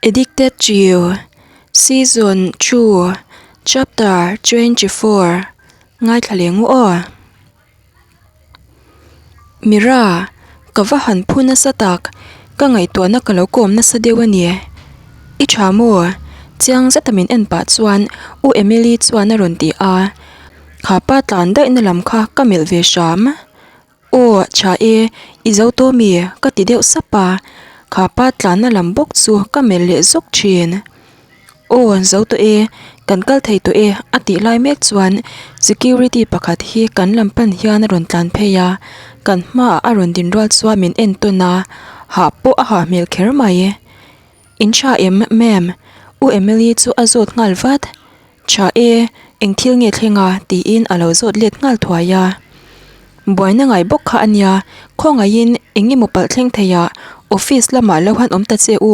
Addicted to You Season 2 Chapter 24 Ngaithla leh ngu aw. Mira, ka va han phu nasa tak, ka ngaihtuahna ka lo kawm nasa deuh a ni. I tha maw? Chiang zeta min en pah chuan U Emily chuan a rawn ti a, kha pa tlan daihna lam kha ka melh ve hram. Aw, tha e, i zo tawh mi? Ka ti deuh sap a, kha pa tlanna lam bawk chu ka melh leh zawk thin. Aw, zo tawh e, kan kal thei tawh e a tih lai mek chuan security pakhat hi kan lam pan hian a rawn tlan phei a, kan hmaah a rawn din rual chuan min en tawn a, hah pawh a hah hmel kher mai. In tha em ma'am? U Emily chu a zawt nghal vat. Tha e, eng thil nge thleng a? tiin a lo zawt let nghal thuai a. Buaina ngai bawk kha a nia, khawngaihin eng emaw palh thleng thei ah office lamah lo han awm ta che u,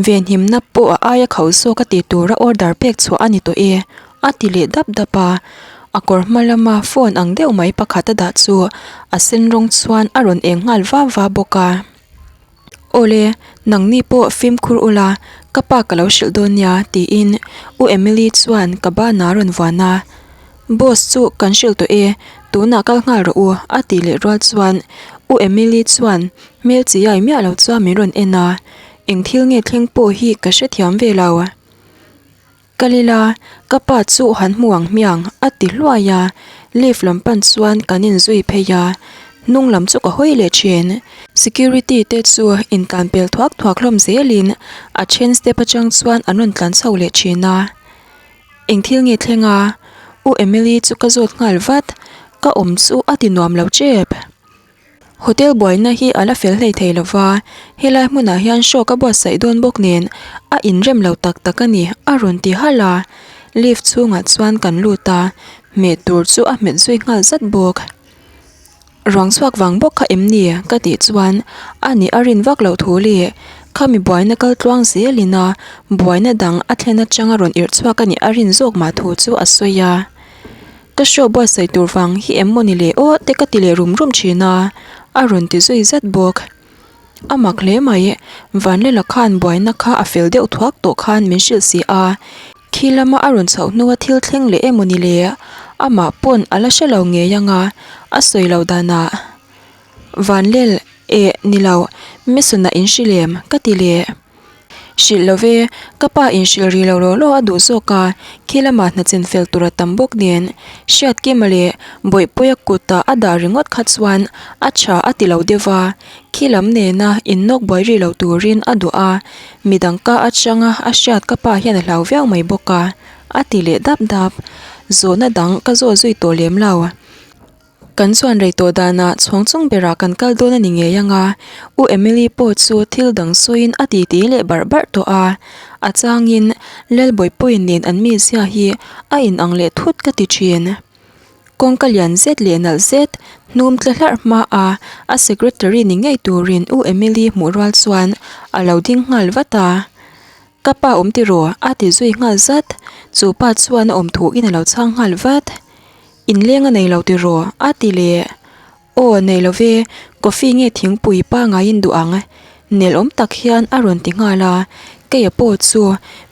venhimna pawh a aia kho zawk a ti tura order pek chhuah a ni tawh e, a ti leh dap dap a. A kawr hma lama phone ang deuh mai pakhat a dah chu a sen rawng chuan a rawn eng nghal va va bawk a. Awle, nangni pawh fimkhur ula, ka pa ka lo hrilh dawn nia, tiin U Emily chuan ka banah a rawn vuan a. Boss chu kan hrilh tawh e, tunah kal nghal rawh u, a tih leh rual chuan U Emily chuan hmel chi ai miah lo chuan min rawn en a, eng thil nge thleng pawh hi ka hrethiam ve lo. Kal ila, ka pa chu han hmu ang hmiang a ti hluai a, lift lam pan chuan kan inzui phei a, hnung lam chu ka hawi leh thin. Security te chu intlan pel thuak thuak hlawm zelin a then step atang chuan an rawn tlan chho leh thin a. Eng thil nge thleng a? U Emily chu ka zawt nghal vat, ka awm chu a ti nuam lo tep. Hotel buaina hi a la fel hlei thei lo va, helai hmunah hian show ka buatsaih dawn bawk nen a inrem lo tak tak a ni a rawn ti halh a, lift chhungah chuan kan lut a, hmeh tur chu a hmet zui nghal zat bawk. Ruang chhuak vang bawk kha em ni? ka tih chuan a nih a rin vak loh thu leh khami buaina kal tluang zelin a buaina dang a thlen atanga rawn irh chhuak a nih a rin zawk mah thu chu a sawi a. Ka show buatsaih tur vang hi em maw ni le aw te ka ti leh rum rum thin a, a rawn ti zui zat bawk. A mak hle mai, Vanlela khan buaina kha a fel deuh thuak tawh khan min hrilh si a, khi lama a rawn chhoh hnua thil thleng leh emaw ni le, amah pawn a la hre lo ngei ang a, a sawi lo danah. Vanlel, eh, ni lo, Mason-a in hrilh em? ka ti leh. Hrilh lo ve, ka pa in hrilh rih lo law law a duh zawk a, khi lamah hna chin fel tur a tam bawk nen. Hriatkima leh Bawihpuia kutah a dah ringawt kha chuan a tha a ti lo deuh va, khi lam nena innawk buai rih lo turin a duh a, midang ka atanga a hriat ka pa hian a hlau viau mai bawk a, a ti leh dap dap. Zawhna dang ka zawt zui tawh lem lo. Kan chuan rei tawh danah chhawng chung berah kan kal dawn a ni ngei ang a, U Emily pawh chu thil dang sawiin a titi leh barh barh tawh a, a changin Lalbawipuiin nen an mizia hi a inang leh thut ka ti thin. Kawngka lian zet leh nalh zet hnum tla hlarh hma a, a secretary ni ngei turin U Emily hmuh rual chuan a lo ding nghal vat a. Ka pa awm tiraw? a ti zui nghal zat, chu pa chuan a awm thuin a lo chhang nghal vat. Inleng a nei lo tiraw? a ti leh. Aw, nei lo ve, coffee nge thingpui pangaiin duh ang? Nelawm tak hian a rawn ti nghal a, keia pawh chu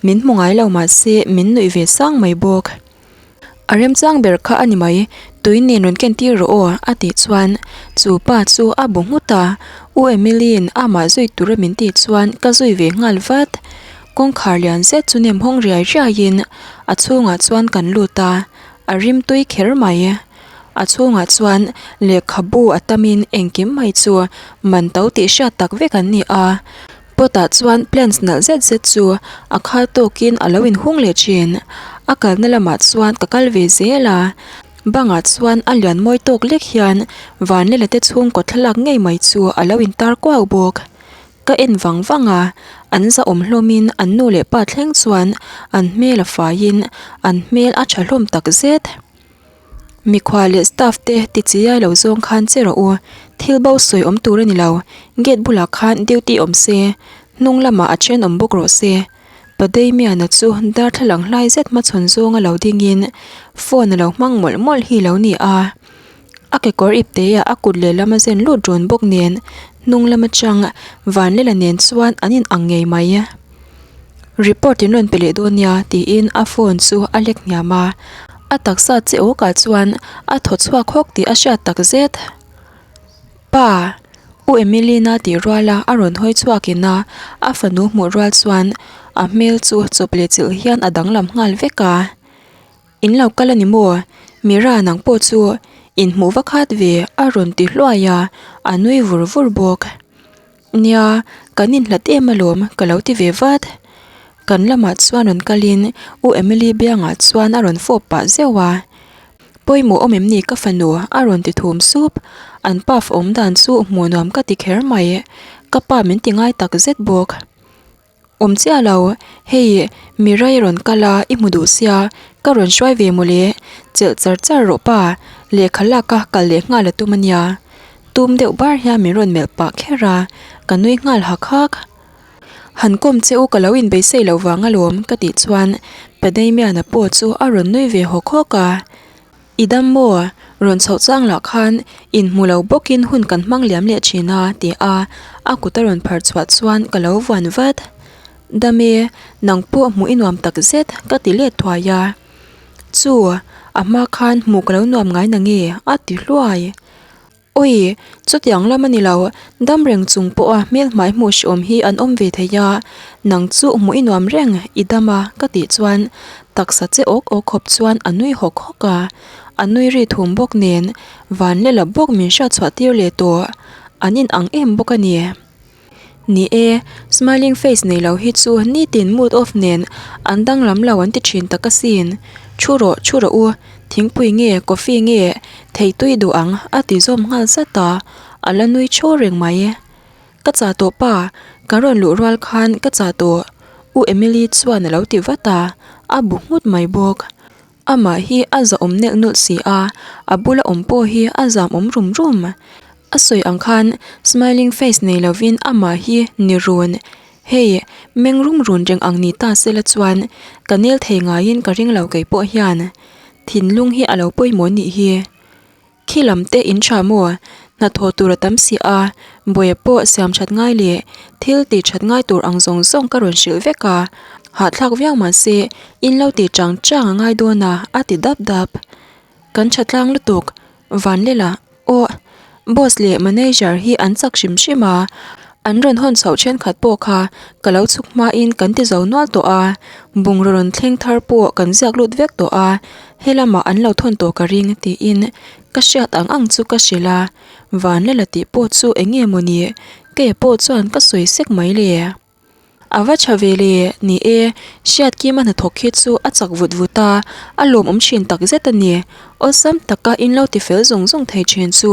min hmu ngai lo mah se min nuih ve sang mai bawk. A remchang ber kha a ni mai, tui nen rawn ken tir rawh aw a tih chuan chu pa chu a bu nghut a, U Emily-in amah zui tura min tih chuan ka zui ve nghal vat. Kawngkhar lian zet chu nem hawng riai riaiin a chhungah chuan kan lut a, a rim tui kher mai. A chhungah chuan lehkhabu a tamin engkim mai chu man to tih hriat tak vek an ni a, pot ah chuan plants nalh zet zet chu a khal tawkin a lo inhung leh thin. A kalna lamah chuan ka kal ve zel a, bangah chuan a lian mawi tawk lek hian vanlela te chhungkaw thlalak ngei mai chu a lo intar kuau bawk. Ka en vang vang a, an zahawm hlawmin an nu leh pa thleng chuan an hmel a faiin an hmel a tha hlawm tak zet. Mikhua leh staff te ti chiai lo zawng khan che rawh u, thil bo sawi awm tur a ni lo, gate bulah khan duty awm se, hnung lamah a then awm bawk rawh se. Padei Miana chu darthlalang hlai zet hmachhawn zawnga lo dingin phone a lo hmang mawlh mawlh hi lo ni a. A kekawr ipte ah a kut lehlam a zen lut run bawk nen hnung lam atang Vanlela nen chuan an in ang ngei mai. Report in rawn pe leh dawn nia tiin a phone chu a lek hniam a, a taksa che awkah chuan a thaw chhuak hawk tih a hriat tak zet. Pa! U Emily-na tih ruala a rawn hawi chhuak in a, a fanu hmuh rual chuan a hmel chu chawp leh chilh hian a danglam nghal vek a. In lo kal a ni maw? Mira nang pawh chu inhmuh va khat ve a rawn ti hluai a, a nui vur vur bawk. Nia, kan inhlat em alawm ka lo ti ve vat. Kan lamah chuan rawn kalin U Emily biangah chuan a rawn fawp pah zeuh a. Pawimawh awm em ni ka fanu a rawn ti thum sup. An pa awm dan chu hmuh nuam ka ti kher mai. Ka pa min ti ngai tak zet bawk. Awm chiah lo, hei Mirai rawn kal a, i hmu duh sia, ka rawn hruai ve mawle, chelh char char rawh pa, lehkha lak a kal leh nghal a tum a nia. Tum deuh bar hian min rawn melh pah kher a, ka nui nghal hak hak. Han kawm che u ka lo inbeisei loh vang alawm ka tih chuan Padamiana pawh chu a rawn nui ve hawk hawk a. I dam maw? Rawn chhoh chang lah khan inhmu lo bawkin hun kan hmang liam leh thin a, ti a, a kut a rawn phar chhuah chuan ka lo vuan vat. Dam e, nang pawh hmuh i nuam tak zet, ka ti let thuai a. Chu, a hma khan hmuh ka lo nuam ngai nange, a ti hluai. Awi, chutiang lam a ni lo, dam reng chung pawha hmel hmai hmuh hreawm hi an awm ve thei a, nang chu hmuh i nuam reng, i dam a, ka tih chuan taksa che awk awk khawp chuan a nui hawk hawk a, a nui ri thum bawk nen van lela bawk min hriat chhuah tir leh tawh, an in ang em bawk a ni. Ni e, smiling face nei lo hi chu nitin mood off nen an danglam lo an ti thin tak asin. Thu rawh, thu rawh u, thingpui nge coffee nge thei tui duh ang a ti zawm nghal zat a, a la nui chhaw reng mai. Ka chah tawh pa, kan rawn luh rual khan ka chah tawh, U Emily chuan a lo ti vat a, a bu nghut mai bawk. Amah hi a zahawm nelh nulh si a, a bula awm pawh hi a zamawm rum rum. A sawi ang khan smiling face nei lovin amah hi ni run, hei meng rum run reng ang ni ta sela chuan ka nel thei ngaiin ka ring lo kei pawh hian. Thinlung hi a lo pawimawh nih hi. Khi lam te in tha maw? Hnathawh tur a tam si a, buaia pawh siam that ngai leh thil tih that ngai tur ang zawng zawng ka rawn hrilh vek a, hahthlak viau mah se in lo tih chang chang a ngai dawn a, a ti dap dap. Kan tha tlang lutuk, Vanlela, aw, boss leh manager hi an chak hrim hrim a, an rawn hawn chhoh thenkhat pawh kha ka lo chhuk hmain kan ti zo nual tawh a, bungraw rawn thleng thar pawh kan ziak lut vek tawh a, He lamah an lo thawn tawh ka ring tiin ka hriat ang ang chu ka hrilh a, Vanlala tih pawh chu eng nge maw ni, kei pawh chuan ka sawi sek mai le. A va tha ve le, ni e, hriat kima hnathawk hi chu a chak vut vut a, a lawmawm thin tak zet a ni, awlsam taka in lo ti fel zung zung thei thin chu.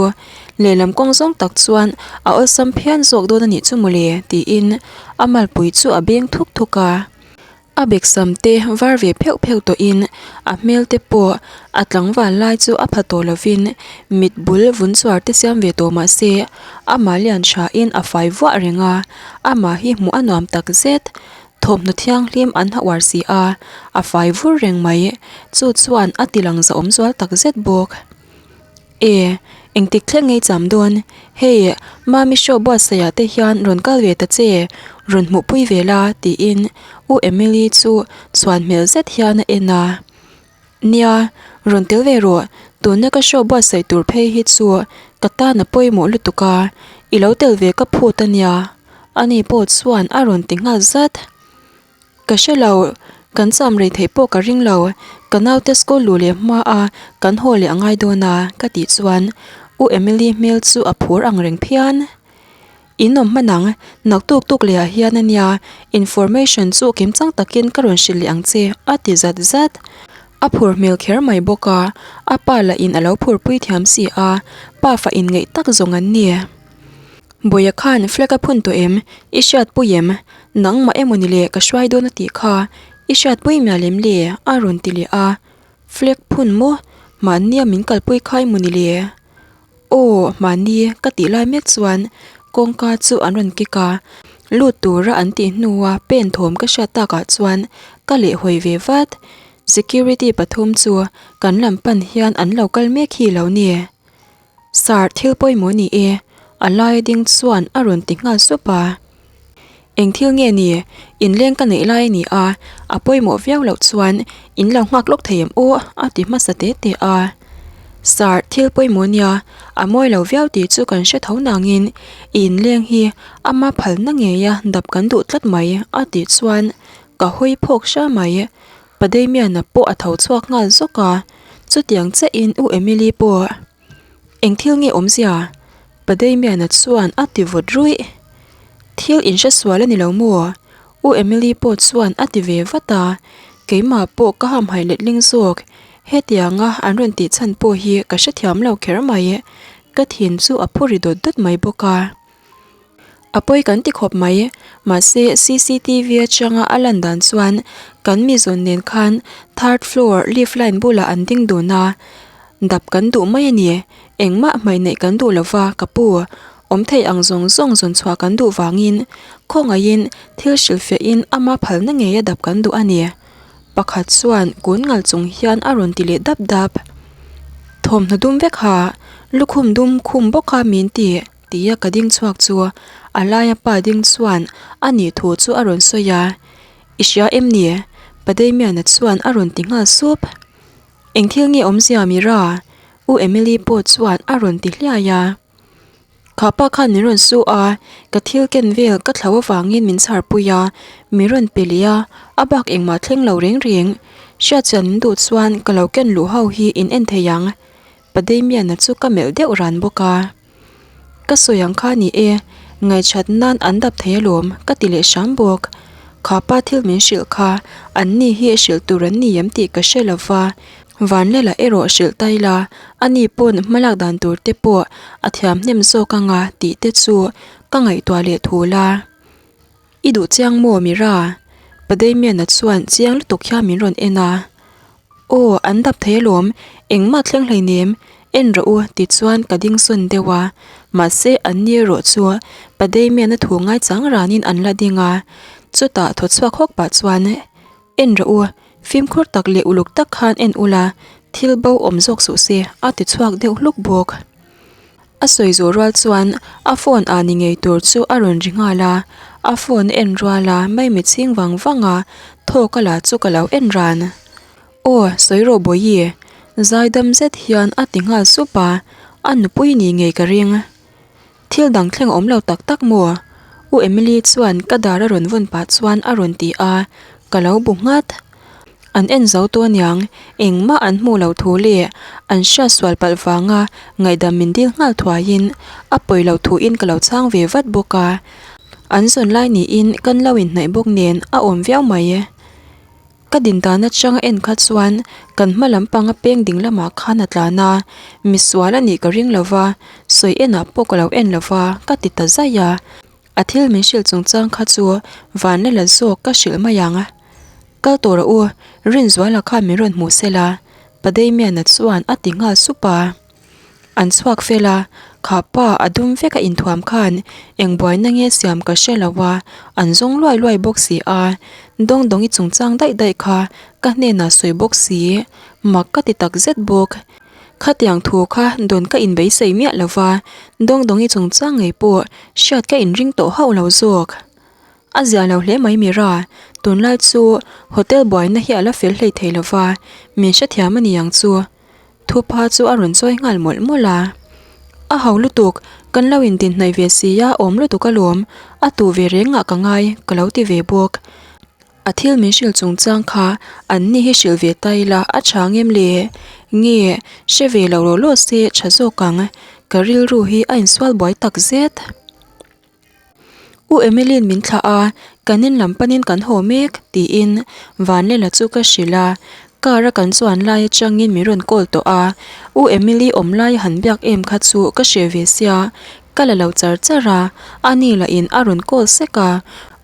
Lehlam kawng zawng tak chuan a awlsam phian zawk dawn a nih chu mawle tiin a malpui chu a beng thuk thuk a. A beksam te var ve pheuh pheuh tawhin a hmel te pawh a tlangval lai chu a pha tawh lovin mit bul vun chuar te siam ve tawh mah se amah lian thain a fai vuah reng a, amah hi hmuh a nuam tak zet. Thawmhnaw thianghlim an ha uar si a, a fai vur reng mai. Chu chuan a ti lang zahawm zual tak zet bawk. E, engtik thleng ngei cham dawn? Hei, Mami show buatsaihah te hian rawn kal ve ta che, rawn hmuhpui ve la, tiin U Emily chu chhuan hmel zet hian a en a. Nia, rawn tel ve rawh, tuna ka show buatsaih tur phei hi chu ka tan a pawimawh lutuk a, i lo tel ve ka phut a nia, ani pawh chuan a rawn ti nghal zat. Ka hre lo, kan cham rei theih pawh ka ring lo, ka naute school luh leh hma a kan haw leh a ngai dawn a ka tih chuan U Emily hmel chu a phur ang reng phian. In awm hman ang, naktuk tuk leh ah hian a nia, information chu kim chang takin ka rawn hrilh leh ang che a ti zat zat. A phur hmel kher mai bawk a, a pa lah in a lo phurpui thiam si a, pa fa inngeih tak zawng an ni. Bawia khan flag a phun tawh em? I hriatpui em? Nangmah emaw ni le ka hruai dawn a tih kha i hriatpui mial em le? a rawn ti leh a. Flag phun maw? Mahnia min kalpui kha emaw ni le? Aw, mahni ka tih lai mek chuan kawngka chu an rawn kik a, lut tura an tih hnua pen thawm ka hriat takah chuan ka lehhawi ve vat. Security pathum chu kan lam pan hian an lo kal mek hi lo ni. Sir, thil pawimawh ni e, a laia ding chuan a rawn ti nghal sup a. Eng thil nge ni? Inleng ka neih lai a ni a, a pawimawh viau loh chuan in lo nghak lawk thei em aw a ti hmasa te te a. Sir, thil pawimawh nia, a mawi lo viau tih chu kan hre tho nangin i inleng hi ama phalna ngeia dap kan duh tlat mai a tih chuan ka hawi phawk hra mai. Pa Damian-a pawh a tho chhuak nghal zawk a, chutiang chiahin U Emily pawh. Eng thil nge awmzia? Pa Damian-a chuan a ti vawt ruih. Thil in hre sual a ni lo maw? U Emily pawh chuan a ti ve vat a, keimah pawh ka hamhaih letling zawk. Hetianga an rawn tih chhan pawh hi ka hrethiam lo kher mai. Ka thin chu a phu ri dawt dawt mai bawk a. A pawi kan ti khawp mai, mahse cctv atanga a lan dan chuan kan mi zawn nen khan third floor lift line bulah an ding dun a, dap kan duh mai a ni, engmah hmai neih kan duh lova ka pu, awm thei ang zawng zawng zawn chhuah kan duh vangin khawngaihin thil hrilhfiahin ama phalna ngeia dap kan duh a ni. Pakhat chuan kun ngal chung hian a rawn ti leh dap dap. Thawmhnaw dum vek ha, lukhum dum khum bawk a min ti. Tia ka ding chhuak chu a laia pa ding chuan a nih thu chu a rawn sawi a, I hria em ni? Pa Damian-a chuan a rawn ti nghal sup. Eng thil nge awmzia Mira? U Emily pawh chuan a rawn ti hliai a. Kha pa khan min rawn su a, ka thil ken vel ka thlo avangin min chhar pui a, min rawn pe leh a, a bak engmah thleng lo reng reng. Hriatchian min duh chuan ka lo ken luh ho hi in en thei ang. Pa Damian-a chu ka melh deuh ran bawk a. Ka sawi ang kha ni e, ngaihchat nan an dap thei alawm ka ti leh hram bawk. Kha pa thil min hrilh kha an ni hi hrilh tur an ni em tih ka hre lo va, Vanlela erawh hrilh ta ila ani pawn hmalak dan tur te pawh a thiam hnem zawk anga tih te chu ka ngaihtuah leh thul a. I duh chiang maw Mira? Pa Damian-a chuan chiang lutuk hian min rawn en a. Aw, an dap thei alawm, engmah thleng hleinem, en rawh u tichuan ka ding sawn deuh a. Mahse an ni erawh chu Pa Damian-a thu ngaichang ranin an la ding a. Chutah thaw chhuak hawk pah chuan, En rawh u, fimkhur tak leh uluk tak khan en ula, thil bo awm zawk suh se a ti chhuak deuh hluk bawk. A sawi zawh rual chuan a phone ah ni ngei tur chu a rawn ri nghal a, a phone a en rual a maimi chhing vang vang a, thawk a la chu ka lo en ran. Aw, sawi rawh Bawihi, zaidam zet hian a ti nghal sup a, a nupui ni ngei ka ring. Thil dang thleng a awm lo tak tak maw? U Emily chuan ka dar a rawn vawn pah chuan a rawn ti a, ka lo bu nghat. An en zo tawh aniang, engmah an hmuh loh thu leh an hriat sual palh vanga ngaihdam min dil nghal thuaiin a pawi loh thuin ka lo chhang ve vat bawk a. An zawn lai niin kan lo inhnaih bawk nen a awm viau mai. Ka din dan atanga en kha chuan kan hma lampanga peng ding lamah khan a tlan a, misual a nih ka ring lo va, sawi enah pawh ka lo en lo va ka ti ta zaih a. A thil min hrilh chungchang kha chu vanla la zawk ka hrilh mai ang. Kal tawh rawh u, Rinzuala khan min rawn hmuh sela, Pa Damian-a chuan a ti nghal sup a. An chhuak fel a, kha pa a dum vek a inthuam khan eng buaina nge siam ka hre lo a, an zawng luai luai bawk si a, Dawngdawngi chungchang daih daih kha ka hnenah sawi bawk si, mak ka ti tak zet bawk. Khatiang thu kha dawn ka inbeisei miah lo va, Dawngdawngi chungchang ngei pawh hriat ka inring tawh hauh lo zawk. A zia lo hle mai Mira, tunlai chu hotel buaina hi a la fel hlei thei lo va, min hrethiam a ni ang chu. Thupa chu a rawn chawi nghal mawlh mawlh a. A ho lutuk, kan lo indinhnaih ve si a, awm lutuk alawm, a tu ve reng ah ka ngai, ka lo ti ve bawk. A thil min hrilh chungchang kha an ni hi hrilh ve ta ila a tha ngem le? Nge, hre ve lo rawh lawh se tha zawk ang, ka rilru hi a insual buai tak zet. U Emily-in min thlah a, kan in lam panin kan haw mek, tiin Vanlela chu ka hrilh a. Car a kan chuan lai atangin min rawn call tawh a, U Emily awm laia han biak em kha chu ka hreh ve sia, ka la lo char char a, ani lahin a rawn call sek a,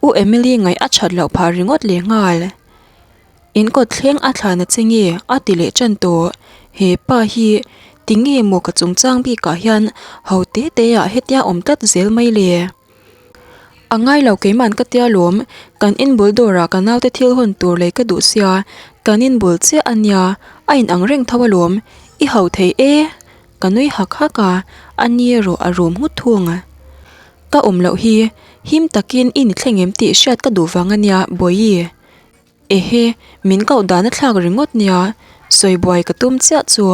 U Emily ngaih a that loh phah ringawt leh nghal. In kawt thleng a thlan a che nge a ti leh tan tawh. He pa hi tinge maw ka chungchang bikah hian ho te te ah hetia awm tlat zel mai le? A ngai lo keiman ka tia lawm, kan inbul dawrah ka naute thil hawn tur lei ka duh sia, kan inbul chiah a nia, a in ang reng tho alawm, i ho thei e! Ka nui hak hak a, a ni erawh a rum nghut thung. Ka awm loh hi. Him takin i ni thleng em tih hriat ka duh vang a nia, Bawihi. Ehe, min koh dan a thlak ringawt nia, sawi buai ka tum chiah chu.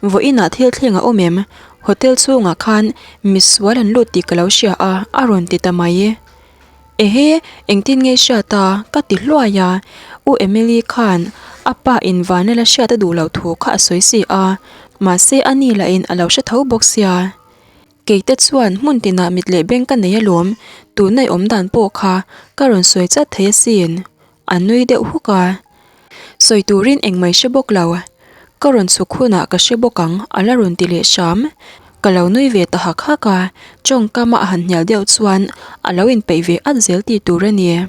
Vawiinah thil thleng a awm em? Hotel chhungah khan misual an lut tih ka lo hria a, a rawn ti ta mai. Ehe, engtin nge hriat a? Ka ti hluai a, U Emily khan a pa in Vanlala hriat a duh loh thu kha a sawi si a, mahse a ni lahin a lo hre tho bawk sia. Keite chuan hmun tinah mit leh beng ka nei alawm, tuna i awm dan pawh kha ka rawn sawi chat thei asin, a nui deuh huk a. Sawi turin engmah i hre bawk lo, ka rawn chhuk hunah ka hre bawk ang a la rawn ti leh hram. Ka lo nui ve ta hak hak a, tawngkama a han hnial deuh chuan a lo inpeih ve at zel tih tur a ni.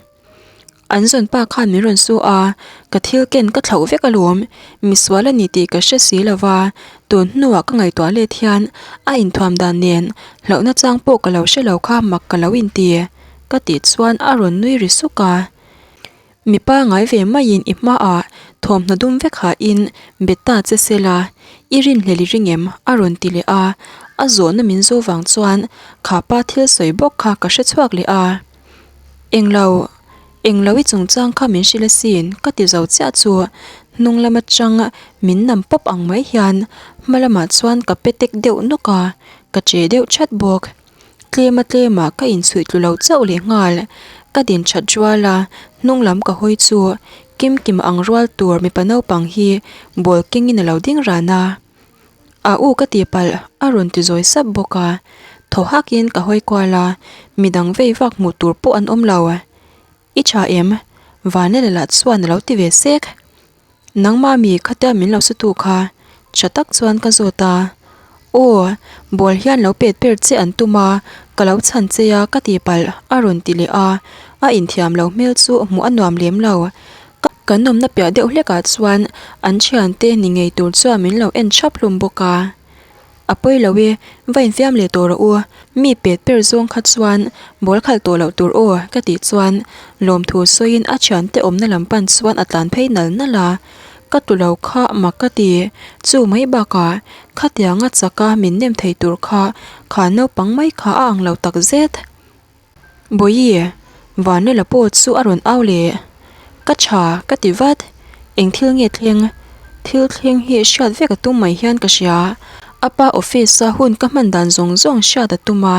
An zawn pa khan min rawn su a, ka thil ken ka thlauh vek alawm, misual a ni tih ka hre si lo va, tun hnuah ka ngaihtuah let hian a inthuam dan nen hlauhna chang pawh ka lo hre lo kha mak ka lo inti, ka tih chuan a rawn nui ri suk a. Mipa ngai ve maiin i hmaah thawmhnaw dum vek hahin be ta che se la, i rinhlel i ring em? a rawn ti leh a, a zawhna min zo vang chuan kha pa thil sawi bawk kha ka hre chhuak leh a. Englo, englo i chungchang kha min hrilh asin ka ti zo chiah chu hnung lam atang min nam pawp ang mai hian hma lamah chuan ka pe tek deuh nawk a, ka che deuh that bawk. Tlema tlema ka inchhuih tlu lo chauh leh nghal. Ka din that rual a, hnung lam ka hawi chu Kimkima ang rual tur mipa naupang hi ball kengin a lo ding ran a. A u ka ti palh a rawn ti zawi sap bawk a, thaw hakin ka hawi kual a, midang vei vak hmuh tur pawh an awm lo. I tha em? Vanlala lah chuan a lo ti ve sek. Nangmah mi khatia min lo su tu kha tha tak chuan ka zawt a, Aw, ball hian lo pet per che an tum a, ka lo chhan che a ka ti palh a rawn ti leh a, a inthiam lo hmel chu hmuh a nuam lem lo. Kan awmna piah deuh hlekah chuan an thiante ni ngei tur chuan min lo en thap hlum bawk a. A pawi lo e, va infiam leh tawh rawh u, mi pet per zawng kha chuan ball khalh tawh loh tur aw ka tih chuan lawmthu sawiin a thiante awmna lam pan chuan a tlan phei nal nal a. Ka tlu lo kha mak ka ti, chu mai bakah khatianga chaka min nem thei tur kha kha naupang mai kha a ang lo takzet. Bawihi, Vanlala pawh chu a rawn au leh. Ka tha, ka ti vat. Eng thil nge thleng? Thil thleng hi hriat vek a tum mai hian ka hria. A pa office-a hun ka hman dan zawng zawng hriat a tum a,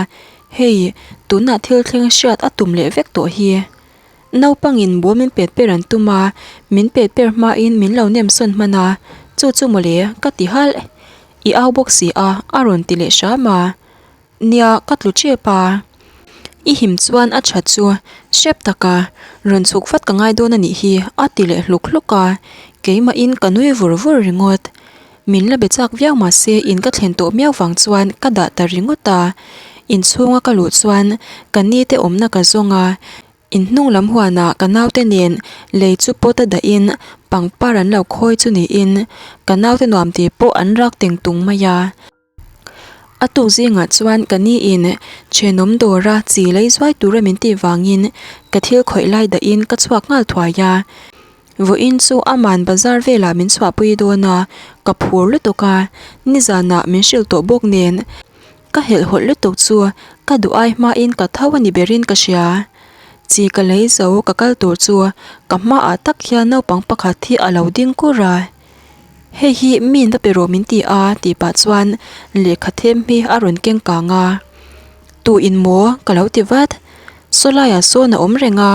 hei, tunah thil thleng hriat a tum leh vek tawh hi. Naupangin ball min pet per an tum a, min pet per hmain min lo nem sawn hman a, chu chu mawle, ka ti halh. I au bawk si a, a rawn ti leh hram a. Nia, ka tlu tep a. I him chuan a tha chu hrep taka rawn chhuk vat ka ngai dawn a nih hi a ti leh hluk hluk a, keimahin ka nui vur vur ringawt. Min la be chak viau mahse in ka thlen tawh miau vang chuan ka dah ta ringawt a. Inchhunga ka luh chuan ka ni te awmna ka zawng a, Inhnung lam huanah ka naute nen lei chu pawt a dahin pangpar an lo khawi chu niin ka naute nuam tih pawh an rak teng tung mai a. A tuk zingah chuan ka ni in thenawm dawra chi lei zuai tura min tih vangin ka thil khawih lai dahin ka chhuak nghal thuai a. Vawiin chu aman bazar velah min chhuahpui dawn a, ka phur lutuk a, nizanah min hrilh tawh bawk nen ka helhhawlh lutuk chu ka duh ai hmain ka tho a ni berin ka hria. Chi ka lei zo ka kal tur chu ka hmaah tak hian naupang pakhat hi a lo ding kur a. Hei hi min va pe rawh min ti a tih pah chuan lehkha them hi a rawn keng kang a. Tu in maw? Ka lo ti vat. Saw laiah sawn a awm reng a,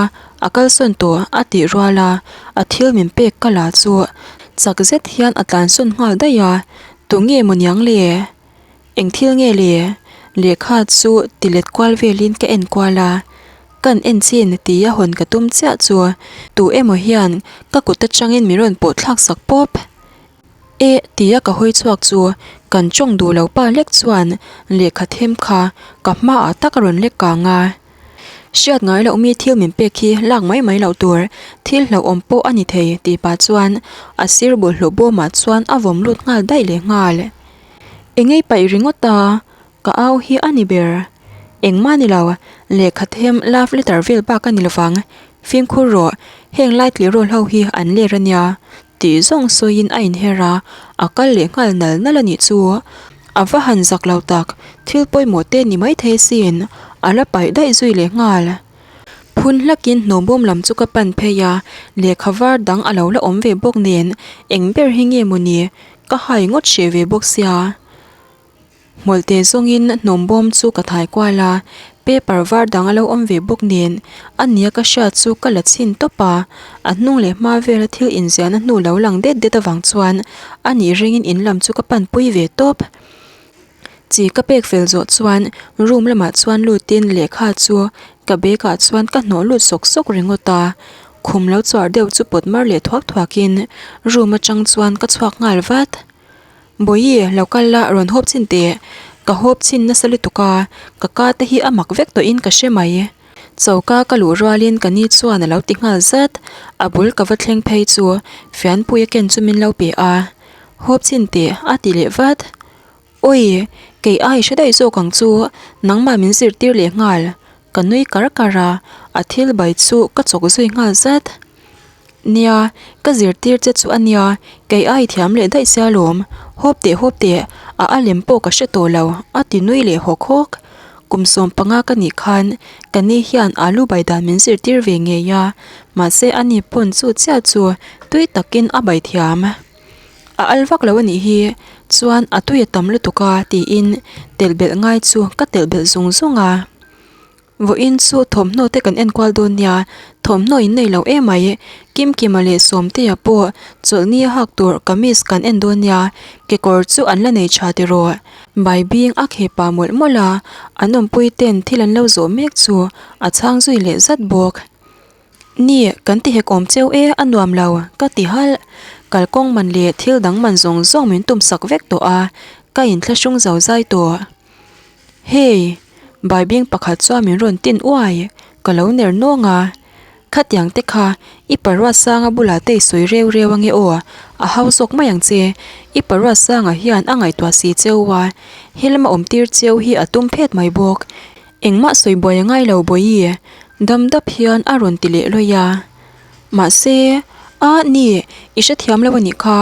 a kalsawn tawh a tih rual a, a thil min pek ka la chu chak zet hian a tlansawn nghal daih a, tu nge maw niang le? Eng thil nge le? Lehkha chu ti let kual velin ka en kual a, kan en chin tia hawn ka tum chiah chu tu emaw hian ka kut atangin min rawn pawh thlak sak pawp. E tia ka hawi chhuak chu kan tawng duh lo pa lek chuan lehkha them kha ka hmaah tak a rawn lek kang a. Hriat ngai loh mi thil min pek hi lak mai mai loh tur, thil hlauhawm pawh a ni thei tih pah chuan a sir bawlhhlawh bawmah chuan a vawm lut nghal daih leh nghal. Engei paih ringawt a, ka au hi a ni ber. Engmah ni lo, lehkha them love letter vel bak a ni lovang. Fimkhur rawh, heng lai tleirawl ho hi an ler a nia. Tih zawng sawiin a inher a, a kal leh nghal nal nal a nih chu. A va han zak lo tak, thil pawimawh te ni maithei sin. A la paih daih zui leh nghal. Phun hlakin hnawhbawm lam chu ka pan phei a, lehkha var dang a lo la awm ve bawk nen eng ber hi nge mawni ka hai ngawt hreh ve bawk sia. Hmawlhte zawngin hnawmbawm chu ka thai kual a, paper var dang a lo awm ve bawk nen a nia ka hriat chu ka la chhin tawp a, a hnung leh hma vela thil inziahna hnu lo lang det det avang chuan a nih ringin in lam chu ka panpui ve tawp. Chi ka pek fel zawh chuan room lamah chuan lutin lehkha chu ka bag ah chuan ka hnawh lut sawk sawk ringawt a, khum lo chuar deuh chu pawt mar leh thuak thuakin room atang chuan ka chhuak nghal vat. Bawihi lo kal la rawn hawp chhin teh, ka hawp chhin nasa lutuk a, ka ka te hi a mak vek tawhin ka hre mai. Choka ka luh rualin ka ni chuan a lo ti nghal zat, a bul ka va thleng phei chu fianpui a ken chu min lo pe a, hawp chhin teh a ti leh vat. Awi, kei ai hre daih zawk ang chu, nangmah min zirtir leh nghal, ka nui kar kar a, a thil bai chu ka chawk zui nghal zat. Nia, ka zirtir che chu a nia, kei ai thiam leh daih sia lawm, hawp teh hawp teh, a a lem pawh ka hre tawh lo, a ti nui leh hawk hawk. Kum 15 ka nih khan ka ni hian alu bai dan min zirtir ve ngei a, mahse ani pawn chu chiah chu tui takin a bai thiam. A al vak lo a nih hi, chuan a tui a tam lutuk a tiin telh belh ngai chu ka telh belh zung zung a. Vawiin chu thawmhnaw te kan enkual dawn nia, thawmhnaw in nei lo em mai, Kimkima leh Sawmtea pawh chawlhni a hak tur kamis kan en dawn nia, kekawr chu an la nei tha tiraw. Bai bing a kheh pah mawlh mawlh a, an awmpui ten thil an lo zawh mek chu a chhang zui leh zat bawk. Ni, kan ti hek awm cheu e, a nuam lo, ka ti halh. Kalkawng man leh thil dang man zawng zawng min tum sak vek tawh a, ka inthlahrung zo zai tawh. Hey, baibing pakhat chuan min rawn tin uai, ka lo ner nawng a. Khatiang te kha, i Paruatsanga bulah te i sawi reu reu ange aw, a hau zawk mai ang che. I Paruatsanga hian a ngaihtuah si cheu a, helama awmtir cheu hi a tum phet mai bawk. Engmah sawi buai a ngai lo Bawihi, dam dap hian a rawn ti leh lawih a. Mahse, a ni, i hrethiam lo a nih kha,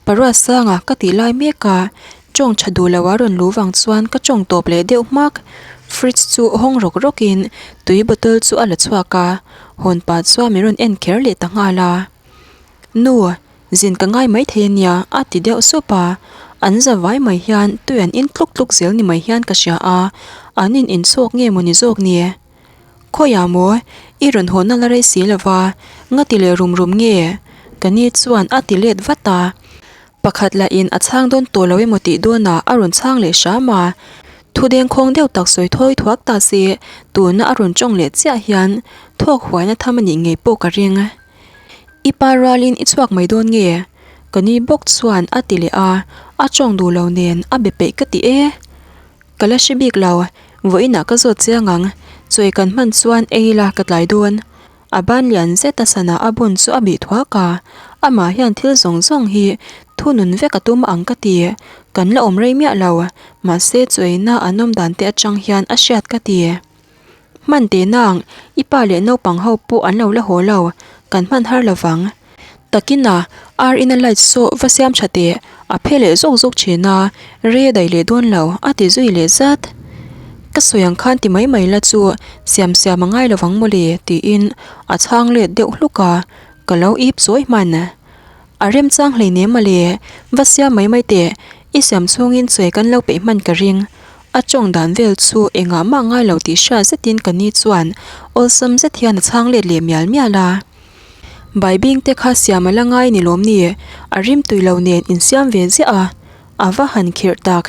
Paruatsanga ka tih lai mek a, tawng tha duh lo a rawn luh vang chuan ka tawng tawp leh deuh hmak. Fridge chu hawng rawk rawkin tui bottle chu a la chhuak a, hawn pah chuan min rawn en kher leh ta nghal a. Nu, Zin ka ngai mai thei ania a ti deuh sup a, an za vai mai hian tui an in tluk tluk zel ni mai hian ka hria a, an in inchhawk nge maw ni zawk ni? Khawiah maw i rawn haw na la rei si lo va, nga ti leh rum rum nge? Ka ni chuan a ti let vat a, pakhat lah in a chhang dawn tawh lo emaw tih dawnah a rawn chhang leh hram a, thu dengkhawng deuh tak sawi thawi thuak ta se tuna a rawn tawng leh chiah hian thawk huaina tham a nih ngei pawh ka ring. I pa rualin i chhuak mai dawn nge? Ka ni bawk chuan a ti leh a, a tawng duh lo nen a be peih ka ti e. Ka la hre bik lo, vawiinah ka zawt chiang ang, chawi kan hman chuan ei ila ka tlai dawn. A ban lian zet a sana a bun chu a bih thuak a, amah hian thil zawng zawng hi thunun vek a tum ang ka ti, kan la awm rei miah lo, mahse chawiina an awm dan te atang hian a hriat ka ti. Hman teh nang, i pa leh naupang ho pawh an lo la haw lo, kan hman har lo vang. Takin a, ar ina light saw va siam tha teh, a phe leh zawk zawk thin a, rei a daih leh dawn lo, a ti zui leh zat. Ka sawi ang khan ti mai mai la chu siam siam a ngai lo vang mawle, tiin a chhang let deuh hluk a, ka lo ip chawi hman. A remchang hleinem mawle, va siam mai mai teh, i siam chhungin chawi kan lo peih hman ka ring. A tawng dan vel chu engah mah ngai lo tih hriat zetin ka ni chuan awlsam zet hian a chhang let leh mial mial a. Baibing te kha siam a la ngai ni lawm ni? A rim tui lo nen insiam ve ziah a, a va han khirh tak.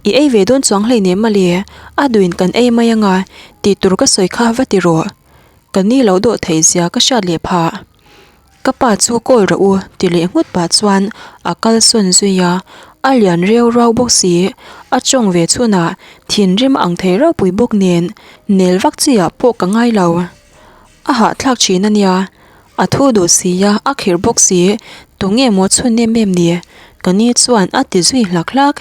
I ei ve dawn chuang hleinem mawle, a duin kan ei mai anga tih tur ka sawi kha va ti rawh. Ka ni lo dawh theih zia ka hriat leh phah. Ka pa chu call rawh u ti leh nghut pah chuan a kal sawn zui a, a lian reu rau bawk si, a tawng ve chhunah thinrim ang thei ropui bawk nen nel vak chi ah pawh ka ngai lo. A hahthlak thin a nia, a thu duh si a, a khirh bawk si, tunge maw chhun em em ni? Ka ni chuan a ti zui hlak hlak.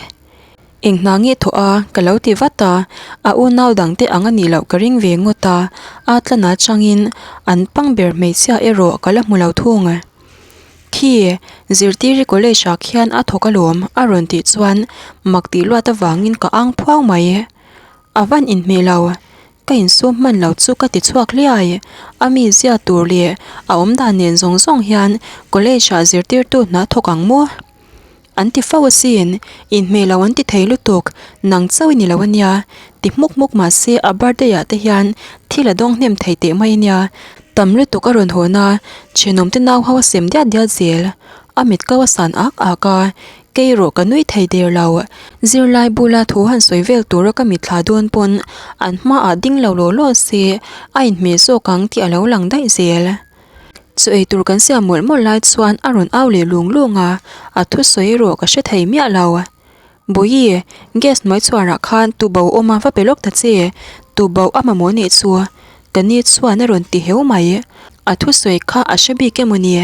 Eng hna nge thawh a? Ka lo ti vat a, a unau dangte ang a nih loh ka ring ve ngawt a, a tlan atangin an pang ber hmeichhia erawh ka la hmu lo thung. Khi, zirtiri college ah khian a thawk alawm a rawn tih chuan mak tih luat avangin ka ang phuau mai. A van inhmeh lo. Ka insum hman lo chu ka ti chhuak hliai. A mizia tur leh a awmdan nen zawng zawng hian college ah zirtirtu hna thawk ang maw? An ti fo asin, inhmeh lo an ti thei lutuk, nang chauh i ni lo ania, ti hmuk hmuk mahse a birthday ah te hian thil a dawng hnem thei teh mai ania, tam lutuk a rawn hawn a, thenawm te nau ho a sem diat diat zel, a mit ko a san ak ak a, kei erawh ka nui thei der lo, zirlai bula thu han sawi vel tura ka mitthla dawn pawn an hmaah ding lo law law se a inhmeh zawk ang tih a lo lang daih zel. Chu ei tur kan siam mawlh mawlh lai chuan a rawn au leh lung lung a, a thusawi erawh ka hre thei miah lo. Bawihi, gas hnuai chhuarah khan tubo awm a va pe lawk ta che, tubo a mamawh nih chu ka ni chuan a rawn ti heu mai. A thusawi kha a hre bik emaw ni?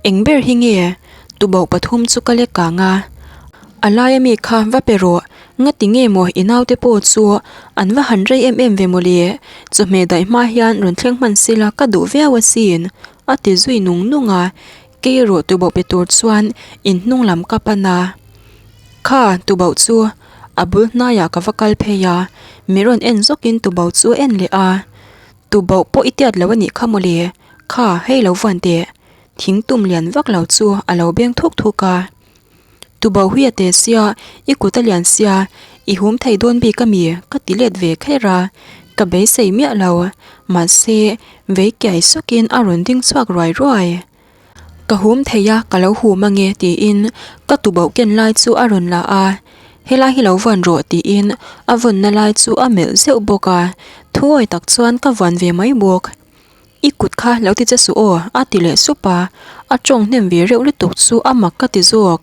Eng ber hi nge? Tubo pathum chu ka lek kang a, a laia mi kha va pe rawh, Ngati nge maw i naute pawh chu an va han rei em em ve maw le, chawhmeh daih hma hian rawn thleng hman sela ka duh viau asin, a ti zui nung nung a, kei erawh tubauh pe tur chuan in hnung lam ka pan a. Kha tubauh chu a bul hnaiah ka va kal phei a, mi rawn en zawkin tubauh chu a en leh a, tubauh pawh i tiat lo a nih kha maw le, kha hei lo vuan teh, thing tum lian vak lo chu a lo beng thuk thuk a. Tubo hi a te sia, i kut a lian sia, i hum thei dawn bik a mi? ka ti let ve kher a, ka beisei miah lo. Mahse, vei kiai sawkin a rawn ding chhuak ruai ruai. Ka hum thei a, ka lo hum ange tiin ka tubo ken lai chu a rawn la a, helai hi lo vuan rawh tiin a vawnna lai chu a melh zeuh bawk a, thuawi tak chuan ka vuan ve mai bawk. I kut kha lo ti che suh aw, a ti leh sup a, a tawng hnem ve reuh lutuk chu a mak ka ti zawk.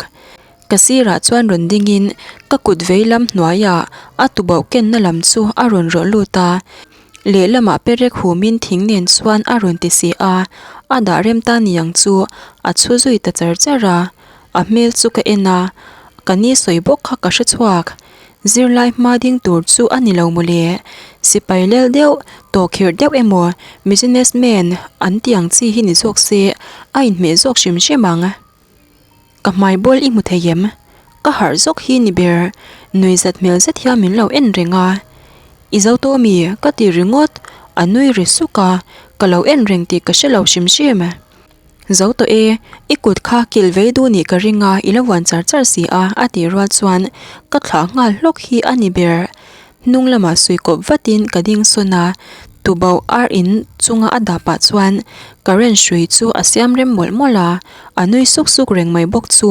Ka sirah chuan rawn dingin ka kut vei lam hnuaiah a tubauh kenna lam chu a rawn rawh lut a, lehlamah perek humin thing nen chuan a rawn ti si a, a dah rem ta niang chu a chhu zui ta char char a, a hmel chu ka en a, ka ni sawi bawk kha ka hre chhuak. Zirlai hma ding tur chu a ni lo mawle. Sipai lel deuh, tawhkhirh deuh emaw business man an tih ang chi hi ni zawk se a inhmeh zawk hrim hrim ang. Ka hmai bawl i hmu thei em? Ka harh zawk hi ni ber. Nui zat hmel zet hian min lo en reng a. I zo tawh mi? Ka ti ringawt. A nui ri suk a, ka lo en reng tih ka hre lo hrim hrim. Zo tawh e, i kut kha kilh vei duh nih ka ring a, i lo vuan char char si a, a tih rual chuan ka thlah nghal hlawk hi a ni ber. Hnung lamah sui kawp vatin ka ding sawn a, tuboh ar in chunga a dah pah chuan current hrui chu a siam rem mawlh mawlh a, a nui suk suk reng mai bawk chu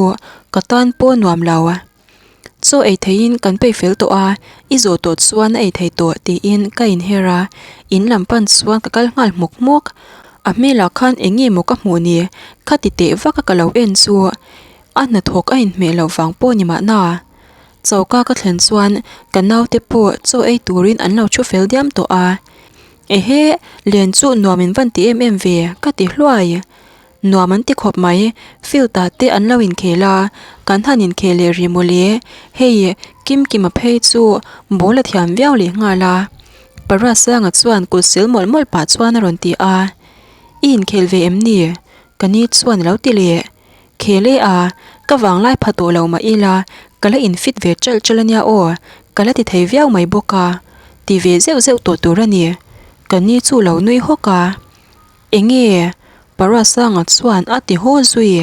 ka tan pawh nuam lo. Chaw ei theihin kan peih fel tawh a, i zawh tawh chuan a ei thei tawh tiin ka inher a, in lam pan chuan ka kal nghal hmawk hmawk. A hmelah khan eng nge maw ka hmuh ni? Kha ti teh vak a ka lo en chu a hnathawk a inhmeh loh vang pawh ni mahna. Choka ka thlen chuan ka naute pawh chaw ei turin an lo thu fel diam tawh a. Ehe, len chu nuam in van ti em em ve ka ti hluai. Nuam an ti khawp mai, field ah te an lo inkhel a, kan han inkhel leh rih mawle, hei Kimkima phei chu ball a thiam viau leh nghal a, Parasanga chuan kut sil mawlh mawlh pah chuan a rawn ti a, I inkhel ve em ni? Ka ni chuan a lo ti leh, Khel e a, ka vanglai pha tawh lo mah ila, ka la infit ve ṭalh ṭalh ania aw, ka la ti thei viau mai bawk a, ti ve zeuh zeuh tawh tur a ni, ka ni chu lo nui hawk a. Enge? Paruasanga chuan a ti haw zui.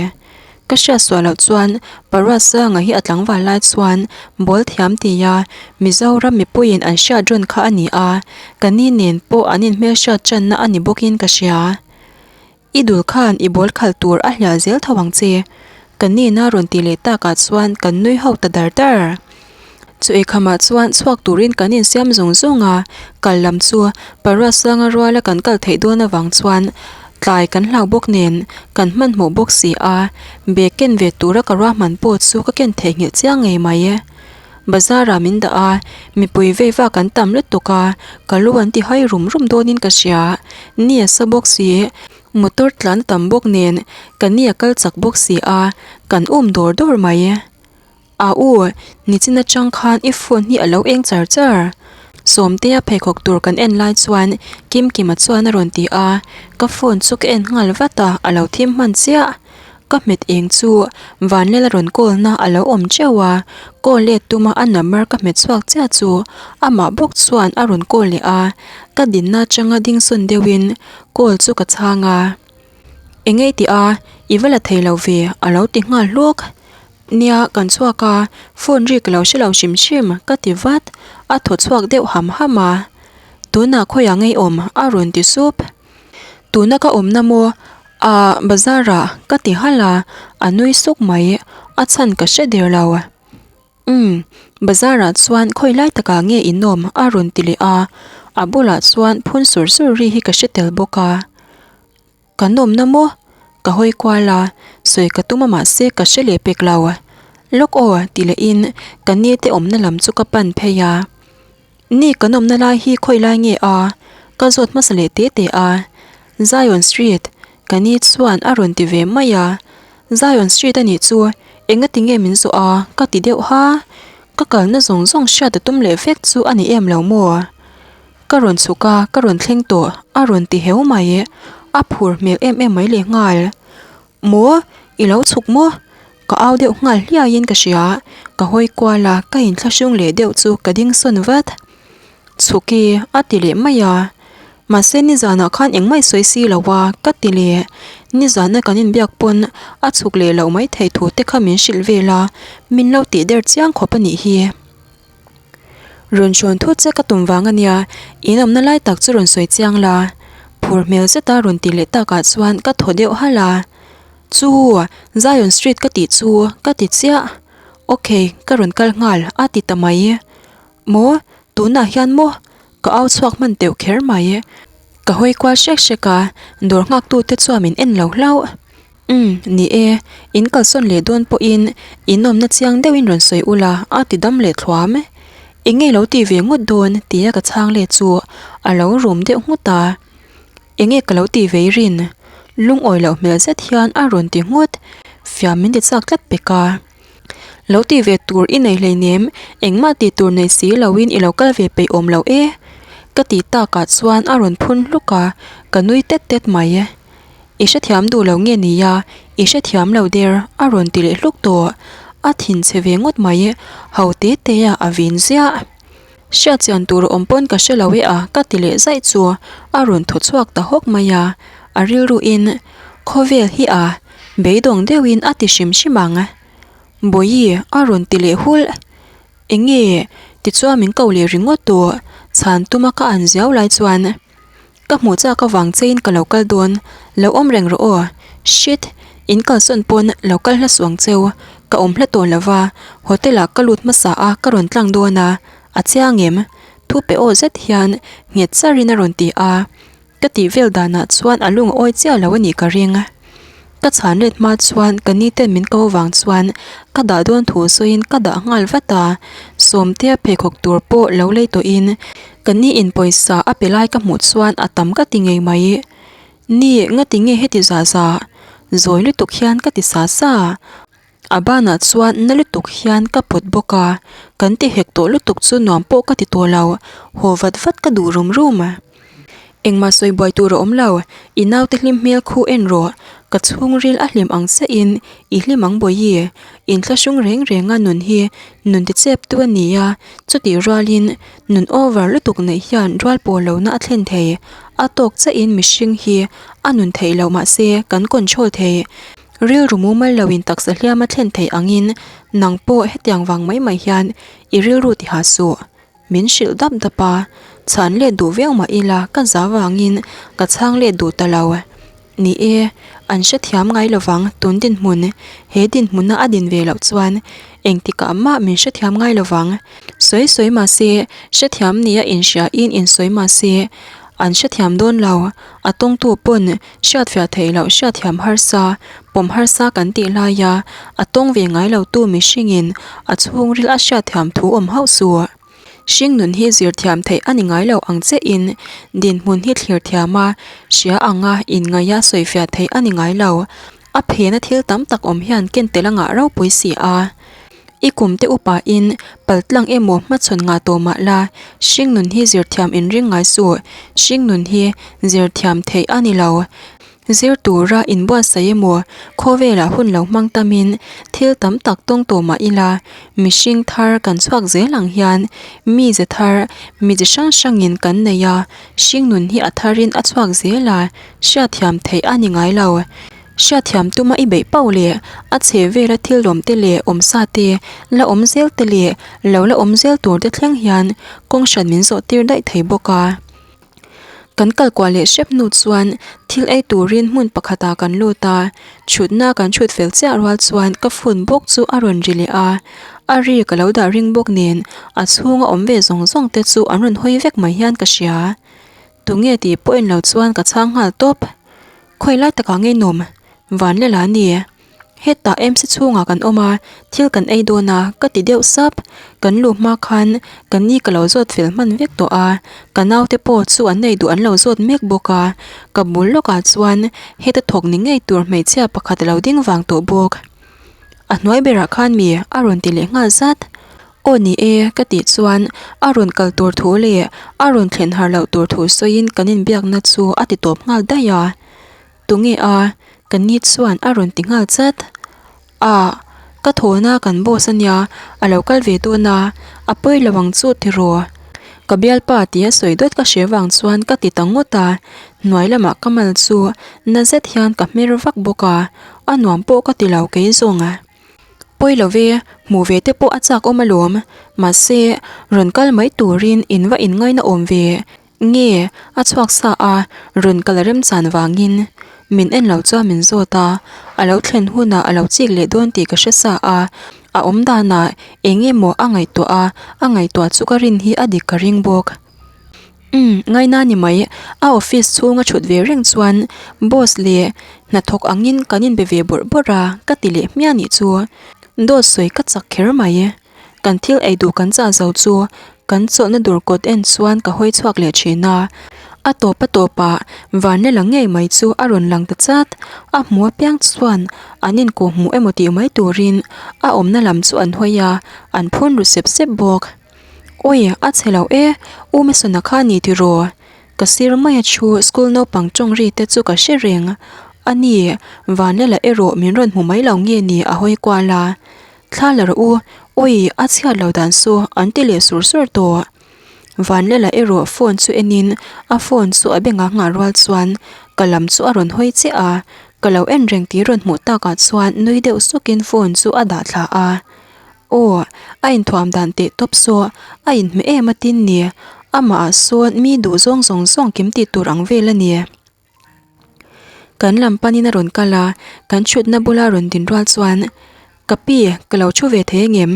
Ka hriat suah loh chuan Paruasanga hi a tlangval lai chuan ball thiam tia Mizoram mipuiin an hriat rawn kha a ni a, ka ni nen pawh an inhmelhriat tanna a ni bawkin ka hria. I dul khan i ball khalh tur a hliah zel tho ang che. Ka nina rawn tih leh takah chuan kan nui ho ta dar dar. Chu eikhamah chuan chhuak turin kan insiam zung zung a, kal lam chu Paruasanga ruala kan kal theih dawn avang chuan tlai kan hlau bawk nen kan hmanhmawh bawk si a, bag ken ve tura ka ruahman pawh chu ka ken theihnghilh chiang ngei mai. Bazar ah min dah a, mipui vei vak an tam lutuk a, ka lu an ti hai rum rum dawnin ka hria, ni a sa bawk si. Motor tlan a tam bawk nen ka ni a kal chak bawk si a, kan um dawr dawr mai. A u, nichin atang khan i phone hi a lo eng char char. Sawmtea pheikhawk tur kan en lai chuan Kimkima chuan a rawn ti a, ka phone chu ka en nghal vat a, a lo thim hman chiah. Ka hmet eng chu Vanlel a rawn call na a lo awm teuh a, call let tuma a number ka hmet chhuak chiah chu amah bawk chuan a rawn call leh a, ka dinna atanga ding sawn deuhin call chu ka chhang a. Engei tih a, i va la thei lo ve a lo ti nghal hluk. Nia kan chhuak a, phone ri ka lo hre lo hrim hrim ka ti vat, a thaw chhuak deuh ham ham a. Tunah khawiah ngei awm a rawn ti sup. Tuna ka awmna maw? Ahh bazar ah ka ti halh a, a nui suk mai, a chhan ka hre der lo. Umm bazar ah chuan khawi lai takah nge in awm a rawn ti leh a, a bulah chuan phun sur sur ri hi ka hre tel bawk a. Kan awmna maw? Ka hawi kual a, sawi ka tum a mahse ka hre leh pek lo. Lawk aw ti lehin ka ni te awmna lam chu ka pan phei a. Ni kan awmna lai hi khawi lai nge a? Ka zawt hmasa leh te te a. Zion Street, ka ni chuan a rawn ti ve mai a. Zion Street a nih chu engati nge min zawh a? Ka ti deuh ha. Ka kalna zawng zawng hriat a tum leh vek chu a ni em lo maw? Ka rawn chhuk a, ka rawn thleng tawh, a rawn ti heu mai. A phur hmel em em mai leh nghal. Maw? I lo chhuk maw? Ka au deuh nghal hliaiin ka hria. Ka hawi kual a, ka inthlahrung leh deuh chu ka ding sawn vat. Chhuk i, a ti leh mai a. Mahse nizanah khan engmah i sawi si lo a, ka ti leh. Nizana kan inbiak pawn a chhuk leh loh maithei thu te kha min hrilh vel a, min lo tih der chiang khawp a nih hi. Rawn hrawn thut che ka tum vang a nia, in awmna lai tak chu rawn sawi chiang la. Phur hmel zeta rawn ti leh takah chuan ka thaw deuh halh a. Chu, Zion Street ka tih chu ka ti chiah. Ok, ka rawn kal nghal a ti ta mai. Maw, tunah hian maw? Ka au chhuak hman teuh kher mai. Ka hawi kual hrek hrek a, dawr nghaktute chuan min en lo hlauh. Umm, ni e, in kalsawn leh dawn pawhin in awmna chiang deuhin rawn sawi ula a ti dam leh thluam. Eng nge lo tih ve ngawt dawn tia ka chhang let chu a lo rum deuh nghut a. Eng nge ka lo tih ve i rin? Lungawi loh hmel zet hian a rawn ti nghut, fiam min ti chak tlat pek a. Lo tih ve tur i nei hleinem, engmah tih tur nei si loin i lo kal ve peih awm lo e. Ka tih takah chuan a rawn phun hluk a, ka nui tet tet mai. I hrethiam duh lo nge nia, i hrethiam lo der a rawn ti leh hluk tawh. A thin chhe ve ngawt mai, ho te te a a vin ziah. Hriat chian tur a awm pawn ka hre lo e a ka ti leh zaih chu a rawn thaw chhuak ta hawk mai a, a rilru in khawvel hi a beidawng deuhin a ti hrim hrim ang. Bawihi a rawn ti leh hulh. Enge? Tichuan min ko leh ringawt tawh, chhan tuma ka an ziau lai chuan. Ka hmuh chak avang chein ka lo kal dawn, lo awm reng rawh aw. Shit! In kalsawn pawn lo kal hla suh ang cheu, ka awm hla tawh lova, hotel ah ka lut hmasa a ka rawn tlang dawn a, a chiang em? Thu pe aw zet hian nghet charin a rawn ti a, ka tih vel danah chuan a lung a awi chiah lo a nih ka ring. Ka chhan let hma chuan ka ni ten min ko vang chuan ka dah dawn thu sawiin ka dah nghal vat a, Sawmtea pheikhawk tur pawh lo lei tawhin ka ni in pawisa a pe lai ka hmuh chuan a tam ka ti ngei mai. Ni ngati nge heti zah zah? Zawi lutuk hian ka ti sa sa. A banah chuan na lutuk hian ka pawt bawk a, kan ti hek tawh lutuk chu nuam pawh ka ti tawh lo, haw vat vat ka duh rum rum. Engmah sawi buai tur a awm lo, i naute hlim hmel khu en rawh, ka chhungril a hlim ang chiah in i hlim ang bawihi, inthlahrung reng reng a nun hi nun ti chep tu a ni a, chutih rualin nun over lutuk neih hian rual pawh lohna a thlen thei, a tawk chiah in mihring hi a nun theih loh mahse kan control thei. Rilru mumal loin taksa hliam a thlen theih angin nang pawh hetiang vang mai mai hian i rilru ti ha suh. Min hrilh dap dap a, chhan let duh viau mah ila ka za vangin ka chhang let duh ta lo. Ni e, an hrethiam ngai lovang tun dinhmun, he dinhmuna a din ve loh chuan engtikah mah min hrethiam ngai lovang. Sawi sawi mah se, hrethiam nia inhriain insawi mah se, an hrethiam dawn lo. A tawngtu pawn Hriatfiah theih loh hriatthiam harsa, pawm harsa kan tih laia a tawng ve ngai lo tu mihringin a chhungril a hriatthiam thu awm hauh suh. Hringnun hi zirthiam theih a ni ngai lo ang chiahin dinhmun hi thlir thiam a, hria anga inngaih a sawifiah theih a ni ngai lo. A phena thil tam tak awm hian ken tel a ngah ropui si a. I kum te upain paltlang emaw hmachhawn ngah tawh mah la, hringnun hi zirthiam inring ngai suh, hringnun hi zirthiam theih a ni lo. Zir tura inbuatsaih emaw, khawvelah hun lo hmang tamin thil tam tak tawng tawh mah ila, mihring thar kan chhuak zel ang hian mize thar, mize hrang hrangin kan nei a, hringnun hi a tharin a chhuak zel a, hriatthiam theih a ni ngai lo. Hriatthiam tuma i beih pauh leh a chhe vela thil lawmte leh awmsa te, la awm zel te leh lo la awm zel tur te thleng hian kawng hran min zawh tir daih thei bawk a. Kan kal kuah leh hrep hnu chuan thil ei turin hmun pakhatah kan lut a, thutna kan thut fel chiah rual chuan ka phone bawk chu a rawn ri leh a, a ri ka lo dah ring bawk nen a chhunga awm ve zawng zawng te chu an rawn hawi vek mai hian ka hria. Tunge tih pawh en lo chuan ka chhang nghal tawp. Khawi lai takah ngei nawm van lela a ni. Hetah MC chhungah kan awm a, thil kan ei dawn a, ka ti deuh sap. Kan luh hma khan ka ni ka lo zawt fel hman vek tawh a, ka naute pawh chu an nei duh an lo zawt mek bawk a. Ka bul lawkah chuan heta thawk ni ngei tur hmeichhia pakhat a lo ding vang tawh bawk. A hnuai berah khan mi a rawn ti leh nghal zat. Aw ni e, ka tih chuan a rawn kal tur thu leh a rawn thlen har loh tur thu sawiin kan inbiakna chu a ti tawp nghal daih a. Tunge a? Ka ni chuan a rawn ti nghal chat. Ah, ka thawhna kan boss a nia, a lo kal ve dawn a, a pawi lo ang chu tiraw? Ka bialpa tia sawi dawt ka hre vang chuan ka ti ta ngawt a, hnuai lamah ka mal chu na zet hian ka hmer vak bawk a, a nuam pawh ka ti lo kei zawng. Pawi lo ve, hmuh ve te pawh a chak awm alawm. Mahse, rawn kal mai turin in va inngaina awm ve. Nge, a chhuak sa a, rawn kal remchan vangin. Min en lo chuan min zawt a, a lo thlen hunah a lo chik leh dawn tih ka hre sa a. A awm danah eng emaw a ngaihtuah a, a ngaihtuah chu ka rin hi a dik ka ring bawk. Umm, ngaina ni mai. A office chhunga thut ve reng chuan boss leh hnathawk angin kan inbe ve bawrh bawrh a, ka ti leh hmiah nih chu. Dawt sawi ka chak kher mai. Kan thil ei duh kan chah zo chu kan chawlhna dur kawt en chuan ka hawi chhuak leh thin a. A tawp a tawpah vanle la ngei mai chu a rawn lang ta chat. A hmu apiang chuan an inkuh hmuh emaw tih mai turin a awmna lam chu an hawi a, an phun ru sep sep bawk. Awi, a chhe lo e, U Mesona kha ni tiraw? Ka sir maia thu school naupang tawng ri te chu ka hre reng. A ni, Vanlala erawh min rawn hmu mai lo nge ni a hawi kual a. Thla la rawh u, awi, a chhiat lo dan chu an ti leh sur sur tawh. Vanlala erawh phone chu enin a phone chu a bengah nghah rual chuan ka lam chu a rawn hawi chiah a, ka lo en reng tih rawn hmuh takah chuan nui deuh sukin phone chu a dah thla a. Aw, a inthuam dan teh tawp saw, a inhmeh em a tin ni. Amah ah sawn mi duh zawng zawng zawng kim tih tur ang vel a ni. Kan lam panin a rawn kal a, kan thutna bula rawn din rual chuan, Ka pi, ka lo thu ve thei angem?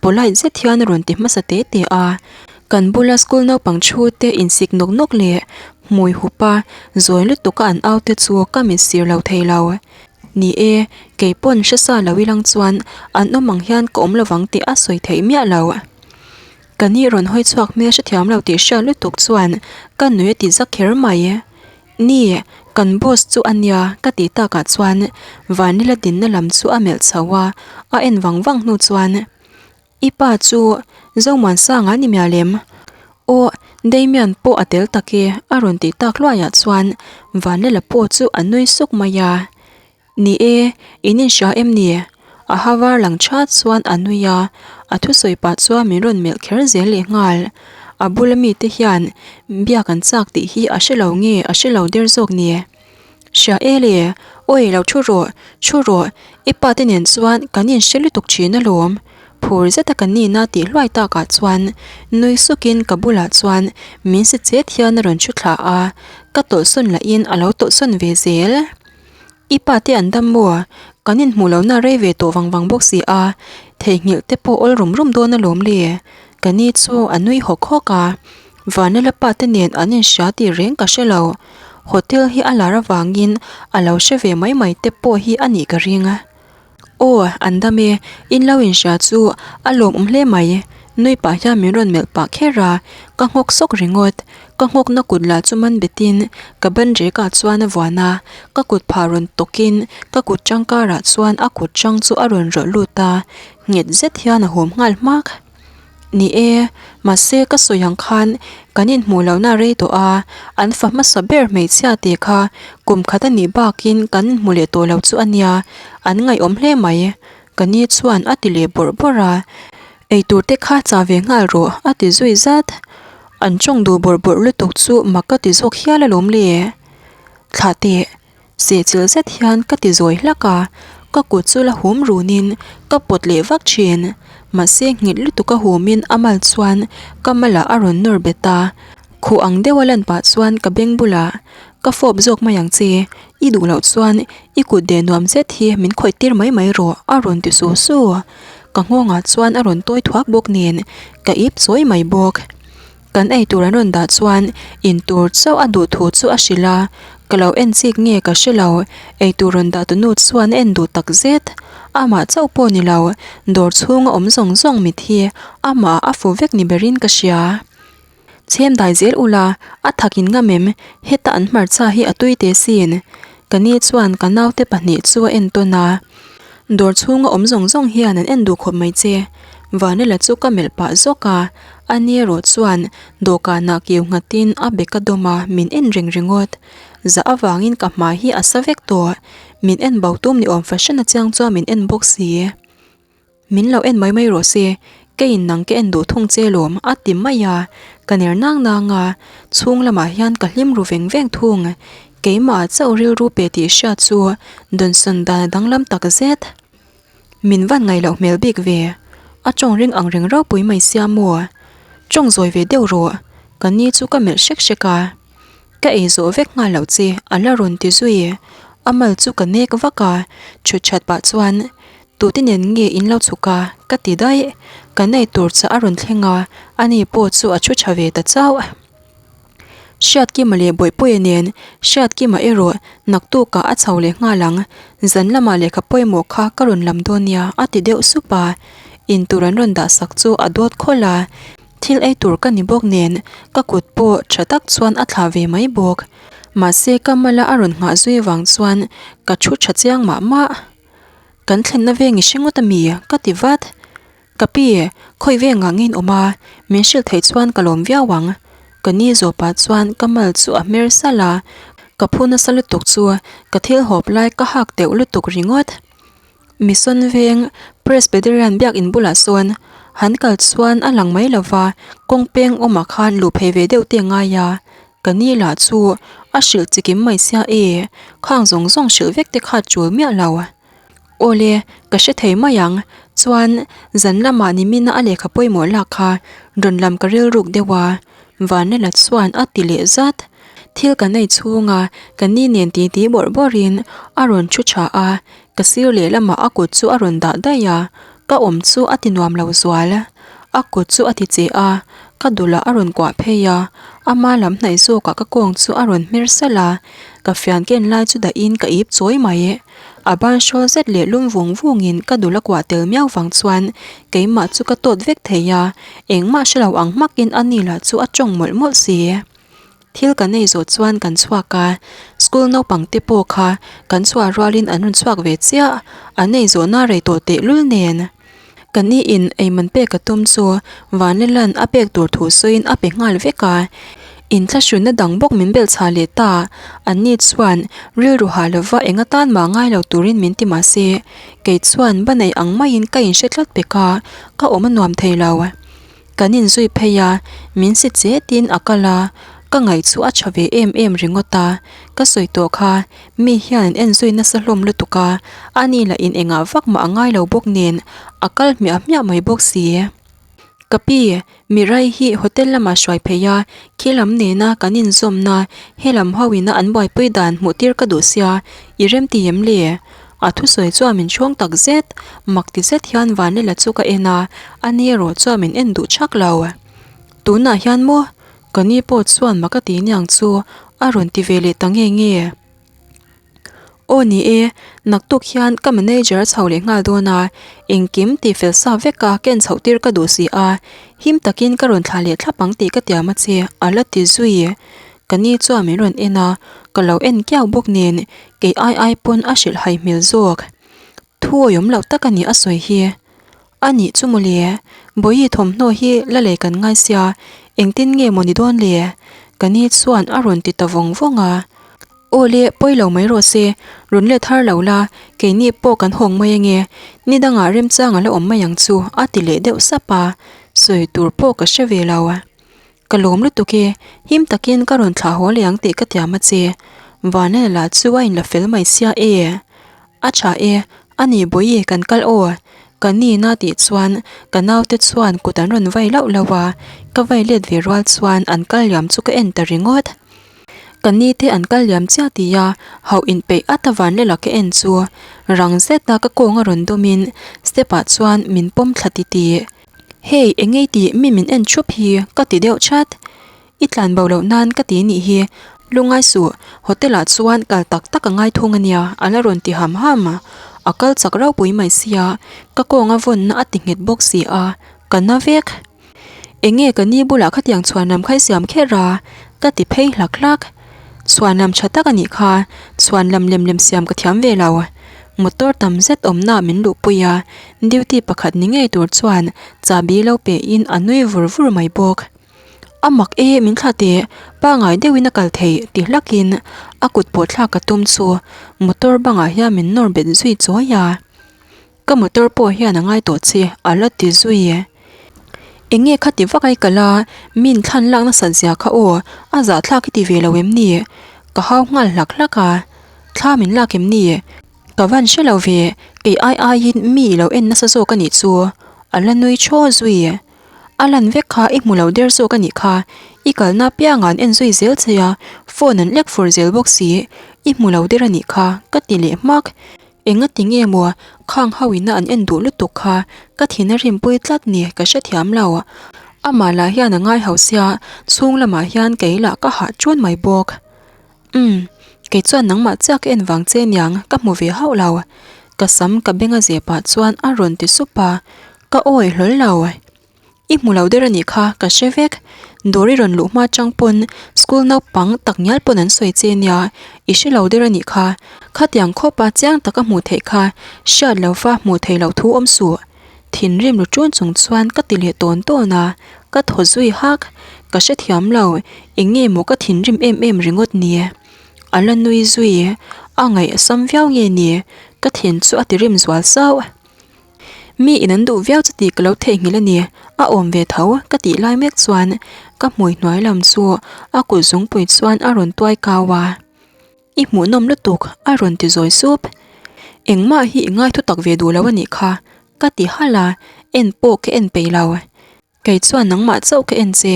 Polite zet hian a rawn ti hmasa te te a. Kan bula school naupang thu te insik nawk nawk leh hmui hup a, zawi lutuk a an au te chu ka mit sir lo thei lo. Ni e, kei pawn hre sa lo ilang chuan an awm ang hian ka awm lovang tih a sawi theih miah lo. Ka ni rawn hawi chhuak hmel hrethiam lo tih hriat lutuk chuan ka nui a ti zak kher mai. Ni, kan boss chu a nia ka tih takah chuan Vanila dinna lam chu a melh chho a, a en vang vang hnu chuan I pa chu Zomuansanga ni mial em? Aw, Damian pawh a tel tak e a rawn tih tak hluaiah chuan Vanlela pawh chu a nui suk mai a. Ni e, in inhria em ni? A ha var lang chat chuan a nui a, a thusawi pah chuan min rawn melh kher zel leh nghal. A bula mite hian biak an chak tih hi a hre lo nge a hre lo der zawk ni? Hria e le, awi lo thu rawh, thu rawh, i pa te nen chuan kan inhre lutuk thin alawm. Phur zeta ka nihna tih hluai takah chuan nui sukin ka bulah chuan min si chet hian a rawn thu thla a, ka tawlhsawn lahin a lo tawlhsawn ve zel. I pa te an dam maw? Kan inhmuh lohna rei ve tawh vang vang bawk si a, theihnghilh te pawh awl rum rum dawn alawm le. Ka ni chu a nui hawk hawk a. Vanlala pa te nen an inhria tih reng ka hre lo. Hotel hi a lar avangin a lo hre ve mai mai te pawh hi a nih ka ring. Aw, an dam e, in lo inhria chu a lawmawm hle mai. Nui pah hian min rawn melh pah kher a, ka nghawk sawk ringawt. Ka nghawkna kut lah chu man betin ka ban rekah chuan a vuan a, ka kut phah rawn tawkin ka kut tangkarah chuan a kut tang chu a rawn rawlh lut a, nghet zet hian a hawm nghal hmak. Ni e, mahse ka sawi ang khan kan inhmuh lohna a rei tawh a, an fa hmasa ber hmeichhia tih kha kum khat a nih bakin kan inhmu leh tawh lo chu a nia, an ngaihawm hle mai. Ka ni chuan a ti leh bawrh bawrh a, Eitur te kha chah ve nghal rawh a ti zui zat. An tawng duh bawrh bawrh lutuk chu mak ka ti zawk hial alawm le. Thlah teh. Sehchilh zet hian ka ti zawi hlak a, ka kut chu la hum runin ka pawt leh vak thin. Mahse nghet lutuk a humin a mal chuan ka malah a rawn nawr bet a, khuh ang deuha lan pah chuan ka beng bulah ka fawp zawk mai ang che, i duh loh chuan i kut deh nuam zet hi min khawih tir mai mai rawh a rawn ti su su. Ka nghawngah chuan a rawn tawi thuak bawk nen ka ip chawi mai bawk. Kan eitur an rawn dah chuan in tur chauh a duh thu chu a hrilh a, ka lo en chik nge ka hre lo, eitur rawn dah tu nu chuan a en duh tak zet. Amah chauh pawh ni lo, dawr chhunga awm zawng zawng mit hi amah a fu vek ni berin ka hria. Chhem dai zel ula, a thak in ngam em, heta an hmarcha hi a tui teh sin. Ka ni chuan ka naute pahnih chu a en tawn a. Dawr chhunga awm zawng zawng hian an en duh khawp mai che. Vanila chu ka melh pah zawk a, ani erawh chuan dawhkanah kiu nghatin a bek a dawm a, min en reng ringawt. Zah avangin ka hmai hi a sa vek tawh. Min en bo tum ni awm fahran a chiang chuan min en bawk si. Min lo en mai mai rawh se, keiin nang ka en duh thung che lawm a ti mai a, ka ner nang nang a, chhung lamah hian ka hlim ru veng veng thung. Keimah chauh rilru pe tih hriat chu dawnsawn dan a danglam tak zet. Min van ngaih loh hmel bik ve, a tawng ring ang reng ropui mai sia maw? Tawng zawi ve deuh rawh, ka ni chu ka melh hrek hrek a. Ka ei zawh vek nghal loh che, a la rawn ti zui. A mal chu ka nek vak a, chhut that pah chuan Tute nen nge in lo chhuk a? ka ti daih. Kan ei tur chah a rawn thleng a, ani pawh chu a thu tha ve ta chauh. Hriatkima leh Bawihpuia nen Hriatkima erawh naktukah a chho leh nghal ang, zan lamah lehkha pawimawh kha ka rawn lam dawn nia a ti deuh sup a, in tur an rawn dah sak chu a dawt khawlh a, thil ei tur ka ni bawk nen ka kut pawh tha tak chuan a thlah ve mai bawk. Mahse ka mala a rawn nghah zui vang chuan ka thu tha chiang mah mah. Kan thlenna veng i hre ngawt ami? ka ti vat. Ka pi, khawi vengah nge in awm a? Min hrilh theih chuan ka lawm viau ang. Ka ni zawpah chuan ka mal chu a hmer salh a, ka phu nasa lutuk chu ka thil hawp lai ka hak deuh lutuk ringawt. Mission veng Presbyterian biakin bulah sawn han kal chuan a lang mai lova, kawng peng awmah khan luh phei ve deuh te a ngai a. Ka ni lah chu a hrilh chikim mai sia e, khang zawng zawng hrilh vek te kha tul miah lo. Awle, ka hre thei mai ang, chuan zan lamah nimina a lehkha pawimawh lak kha rawn lam ka rilruk deuh a, Vanlala chuan a ti leh zat. Thil ka nei chhunga ka ni nen titi bawrh bawrhin a rawn thu tha a, Ka sir lehlamah a kut chu a rawn dah daih a, ka awm chu a ti nuam lo zual. A kut chu a ti che a, ka dulah a rawn kuah phei a, ama lam hnaih zawkah ka kawng chu a rawn hmer salh a, ka fian ken lai chu dahin ka ip chawi mai. A ban hrawl zet leh lum vung vungin ka dul a kuah tel miau vang chuan keimah chu ka tawt vek thei a, engmah hre lo ang hmakin a ni lah chu a tawng mawlh mawlh si. Thil kan ei zawh chuan kan chhuak a, school naupang te pawh kha kan chhuah rualin an rawn chhuak ve chiah, an ei zawhna rei tawh tehlul nen. Ka ni in eiman pek a tum chu Vanlelan a pek tur thu sawiin a pe nghal vek a, inthlahrunna dang bawk min belh chhah leh ta, an ni chuan rilru hah lova eng atan mah ngai lo turin min ti mah se, kei chuan ba nei ang maiin ka inhre tlat pek a, ka awm a nuam thei lo. Kan inzui phei a, min si chetin a kal a, ka ngaih chu a tha ve em em ringawt a, ka sawi tawh kha, mi hian an enzui nasa hlawm lutuk a, ani lah in engah vak mah a ngai lo bawk nen a kal hmiah hmiah mai bawk si. Ka pi, Mirai hi hotel lamah hruai phei a, khi lam nena kan inzawmna helam ho ina an buaipui dan hmuh tir ka duh sia, i remti em le? A thusawi chuan min chhawng tak zet, mak ti zet hian Vanlila chu ka en a, ani erawh chuan min en duh chak lo. Tunah hian maw? Ka ni pawh chuan mak a ti niang chu a rawn ti ve leh ta nge nge. Aw ni e, naktuk hian ka manager a chho leh nghal dawn a, engkim ti fel sa vek a ken chhoh tir ka duh si a, him takin ka rawn thlah leh thlap ang tih ka tiam a che, a la ti zui. Ka ni chuan min rawn en a, ka lo en kiau bawk nen kei ai ai pawn a hrilh hai hmel zawk. Thu awih awm loh tak a ni a sawi hi. A nih chu mawle, Bawihi thawmhnaw hi la lei kan ngai sia, engtin nge maw ni dawn le? Ka ni chuan a rawn ti ta vawng vawng a. Aw le, pawi lo mai rawh se, rawn let har lo la, keini pawh kan hawng mai ange, ni dangah remchang a la awm mai ang chu a ti leh deuh sap a, sawi tur pawh ka hre ve lo. Ka lawm lutuk e, him takin ka rawn thlah haw leh ang tih ka tiam a che. Vanlala lah chu a inla fel mai sia e. A tha e, a ni Bawihi kan kal aw. Ka nina tih chuan ka naute chuan kut an rawn vai lauh lauh a, ka vai let ve rual chuan an kal liam chu ka en ta ringawt. Ka ni te an kal liam chiah tih a, hauh inpeih at a Vanlala ka en chu rang zet a ka kawng a rawn dawm in step ah chuan min pawm thla titih. Hey, engei tih mi min en thup hi ka ti deuh chat. I tlan bo loh nan ka ti nih hi. Lungai suh, hotel ah chuan kal tak tak a ngai thung a nia, a la rawn ti ham ham. A kal chak ropui mai sia, ka kawng a vawnna a ti nghet bawk si a, ka na vek. Enge ka ni bulah khatiang chhuanlam kha i siam kher a? Ka ti phei hlak hlak. Chhuanlam tha tak a nih kha, chhuanlam lem lem siam ka thiam ve lo. Motor tam zet awmna min luhpui a, duty pakhat ni ngei tur chuan chahbi lo pe in a nui vur vur mai bawk. A mak e min thla teh, pangai deuhin a kal theih ti hlakin a kut pawh thlak ka tum chu motor bangah hian min nawr bet zui chawi a. Ka motor pawh hian a ngai tawh che a la ti zui e. Eng nge kha ti vak ai kal a, min thlan lak nasat zia kha aw, a zahthlak i ti ve lo em ni? Ka hau nghal hlak hlak a, thla min lak em ni? Ka van hre lo ve, kei ai aiin mi i lo en nasa zawk a nih chu, a la nui thaw zui. A lan vek kha i hmu lo der zawk a nih kha, i kalna apiangah an en zui zel che a, phone an lek fur zel bawk si, i hmu lo der a nih kha, ka ti leh hmak. Enga ti nge maw khang ho ina an en duh lutuk kha ka thin a rimpui tlat ni ka hrethiam lo. Amah lah hian a ngai ho sia chhung lamah hian kei lah ka hah ṭun mai bawk. Umm kei chuan nangmah chiah ka en vang che niang ka hmu ve hauh lo. Ka sam ka beng a zeh pah chuan a rawn ti sup a, ka awi hlawl lo. I hmu lo der a nih kha, ka hre vek. Dawr i rawn luh hma chang pawn school naupang tak ngial pawn an sawi che nia, i hre lo der a nih kha. Khatiang khawpa chiang taka hmuh theih kha hriat lo va hmuh theih loh thu awm suh. Thinrim ru ṭun chung chuan ka ti leh tawn tawn a, ka thaw zui hak. Ka hrethiam lo, eng nge maw ka thinrim em em ringawt ni? A la nui zui, a ngaihsam viau nge ni? Ka thin chu a ti rim zual sauh. Mi in an duh viau chu tih ka lo theihnghilh a ni, a awm ve tho ka tih lai mek chuan ka hmui hnuai lam chu a kut zungpui chuan a rawn tuai kau a, I hmuhnawm lutuk a rawn ti zawi sup. Engmah hi i ngai thutak ve duh lo a nih kha ka ti halh a, en pawh ka en peih lo. Kei chuan nangmah chauh ka en che,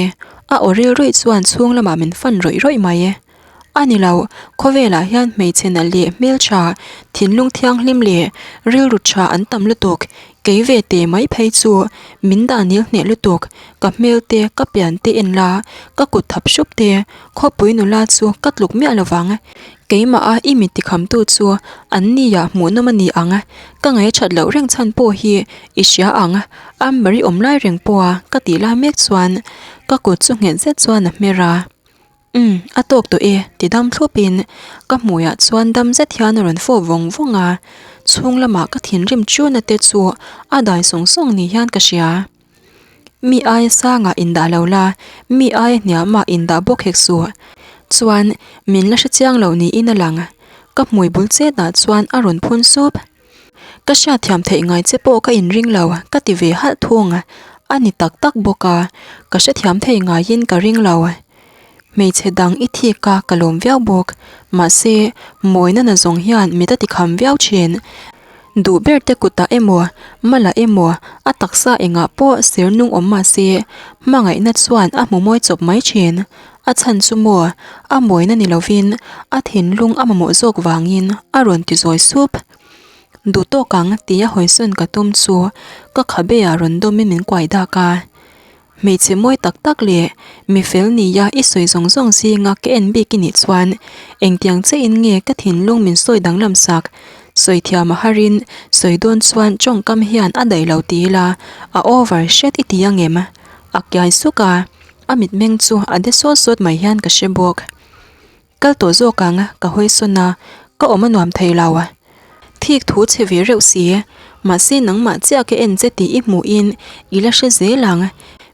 a aw ril ruih chuan chhung lamah min fan rawih rawih mai. A ni lo, khawvelah hian hmeichhe nalh leh hmeltha, thinlung thianghlim leh rilru tha an tam lutuk, kei ve te mai phei chu min dah nil hneh lutuk, ka hmel te, ka pian te en la, ka kut thap hrup te, khawpui nula chu ka tluk miah lo vang. Keimah a i mit tikhamtu chu an nia hmuhnawm a ni ang, ka ngaihṭhat loh reng chhan pawh hi i hria ang, Amber i awm lai reng pawh a ka tih lai mek chuan ka kut chu nghet zet chuan a hmer a, Umm a tawk tawh e ti dam thlup in ka hmuiah chuan dam zet hian a rawn fawp vawng vawng a, chhung lamah ka thinrim chuna te chu a dai sawng sawng ni hian ka hria. Mi aia sangah indah lo la, mi aia hniamah indah bawk hek suh. Chuan min la hrechiang lo niin a lang. Ka hmui bul chetah chuan a rawn phun sup. Ka hriatthiam theih ngai che pawh ka inring lo, ka ti ve halh thung. A ni tak tak bawk a, ka hrethiam thei ngaiin ka ring lo. Hmeichhe dang i thik a ka lawm viau bawk, mahse mawina na zawng hian mit a ti kham viau thin. Duh ber te kutah emaw, malah emaw, a taksa engah pawh ser nung awm mahse hmangaihna chuan a hmu mawi chawp mai thin. A chhan chu maw, a mawina ni lovin a thinlung a mamawh zawk vangin a rawn ti zawi sup. Duh tawk ang tia hawisawn ka tum chu ka khabe ah rawn dawmin min kuai dak a. Hmeichhe mawi tak tak leh mi fel nia i sawi zawng zawng zinga ka en bik i nih chuan engtiang chiahin nge ka thinlung min sawi danglam sak? Sawi thiam a harin sawi dawn chuan tawngkam hian a daih lo ti ila a over hret i ti ang em? A kiai suk a, a mitmeng chu a de sawt sawt mai hian ka hre bawk. Kal tawh zawk ang, ka hawi sawn a, ka awm a nuam thei lo. Thik thu chhe ve reuh si. Mahse nangmah chiah ka en che tih i hmuhin i la hre zel ang.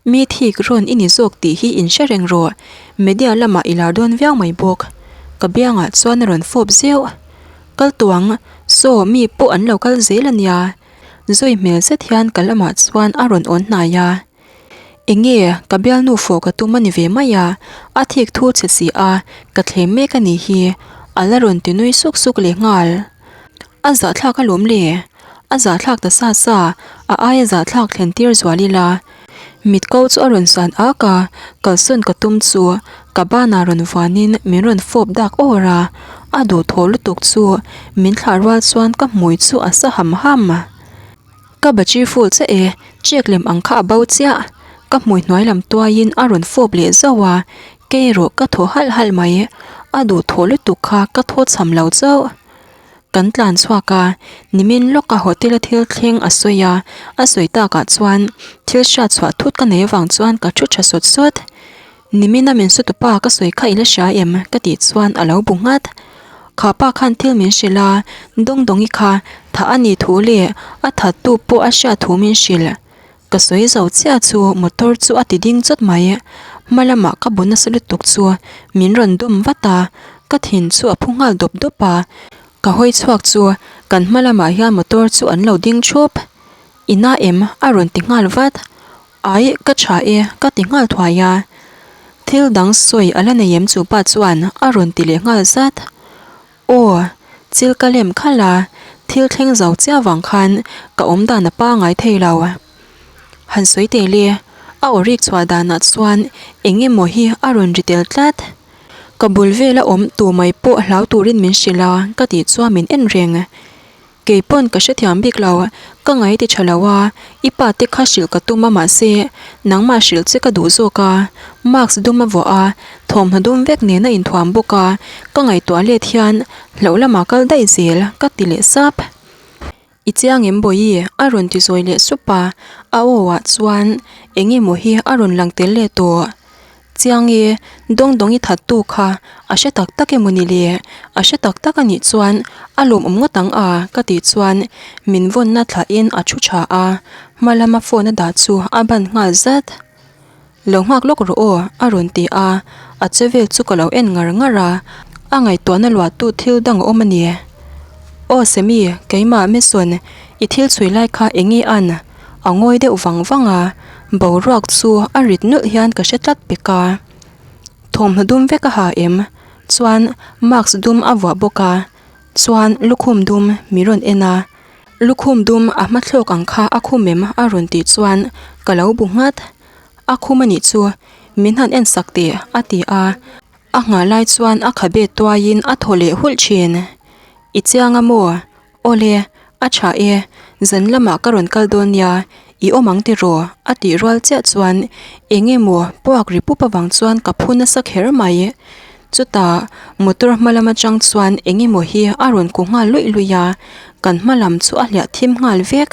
Mi thik rawn i ni zawk tih hi in hre reng rawh. Media lamah i lar dawn viau mai bawk. Ka biangah chuan a rawn fawp zeuh. Kal tuang, saw mi pawh an lo kal zel a nia. Zui hmel zet hian ka lamah chuan a rawn awn hnai a. Enge ka bialnu fawh ka tum a ni ve mai a, a thik thu che si a, ka thlem mek a nih hi, a la rawn ti nui suk suk leh nghal. A zahthlak alawm le, a zahthlak ta sa sa, a aia zahthlak thlen tir zual ila. Mit ko chu a rawn san ak a, kalsawn ka tum chu ka banah rawn vuanin min rawn fawp dak awr a, a duhthawh lutuk chu min thlah rual chuan ka hmui chu a sa ham ham. Ka battery full chiah e, check lem ang kha a bo chiah. Ka hmui hnuai lam tuaiin a rawn fawp leh zauh a, kei erawh ka thaw halh halh mai. A duhthawh lutuk kha ka thaw cham lo chauh. Kan tlan chhuak a, nimin lawka hotel a thil thleng a sawi a, a sawi takah chuan thil hriat chhuah thut ka nei avang chuan ka thu tha sawt sawt. Nimina min su tupa ka sawi kha i la hria em? ka tih chuan a lo bu nghat. Kha pa khan thil min hrilh a, Dawngdawngi kha thah a nih thu leh a thattu pawh a hriat thu min hrilh. Ka sawi zo chiah chu motor chu a ti ding chawt mai. Hma lamah ka bu nasa lutuk chu min rawn dawm vat a, ka thin chu a phu nghal dawp dawp a. Ka hawi chhuak chu kan hma lamah hian motor chu an lo ding thup. I na em? a rawn ti nghal vat. Ai, ka tha e, ka ti nghal thuai a. Thil dang sawi a la nei em chu pa chuan a rawn ti leh nghal zat. Aw, chil ka lem khalh a, thil thleng zo chiah vang khan ka awm dan a pangai thei lo. Han sawi teh le, a aw rik chhuah danah chuan eng emaw hi a rawn ri tel tlat. Ka bul vela awm tu mai pawh hlau turin min hrilh a, ka tih chuan min en reng. Kei pawn ka hrethiam bik lo, ka ngai ti tha lo a, i pa te kha hrilh ka tum a mahse nangmah hrilh che ka duh zawk a, mask dum a vuah a, thawmhnaw dum vek nen a inthuam bawk a, ka ngaihtuah let hian hlauh lamah kal daih zel ka ti leh sap. I chiang em Bawihi? a rawn ti zawi leh sup a, a aw ah chuan eng emaw hi a rawn lang tel leh tawh. Chiang e, Dawngdawng i that tu kha a hre tak tak emaw ni le? A hre tak tak a nih chuan a lawmawm ngawt ang a ka tih chuan min vawnna thlahin a thu tha a, hma lama phone a dah chu a ban nghal zat. Lo nghak lawk rawh aw a rawn ti a, a che vel chu ka lo en ngar ngar a, a ngaihtuahna luahtu thil dang a awm a ni. Aw Semi, keimah Mason, i thil chhui lai kha eng nge an? A ngawi deuh vang vang a, boruak chu a rit nulh hian ka hre tlat pek a. Thawmhnaw dum vek a ha em? Chuan mask dum a vuah bawk a, chuan lukhum dum mi rawn en a. Lukhum dum a hma thlawk ang kha a khum em? a rawn tih chuan ka lo bu nghat. A khum a nih chu, min han en sak teh a ti a. A nghah lai chuan a khabe tuaiin a thaw leh hulh thin. I chiang a maw? Awle, a tha e, zan lamah ka rawn kal dawn nia, i awm ang tiraw? a tih rual chiah chuan eng emaw puak ri pup avang chuan ka phu nasa kher mai. Chutah motor hma lam atang chuan eng emaw hi a rawn ku nghal luih luih a, kan hma lam chu a hliah thim nghal vek.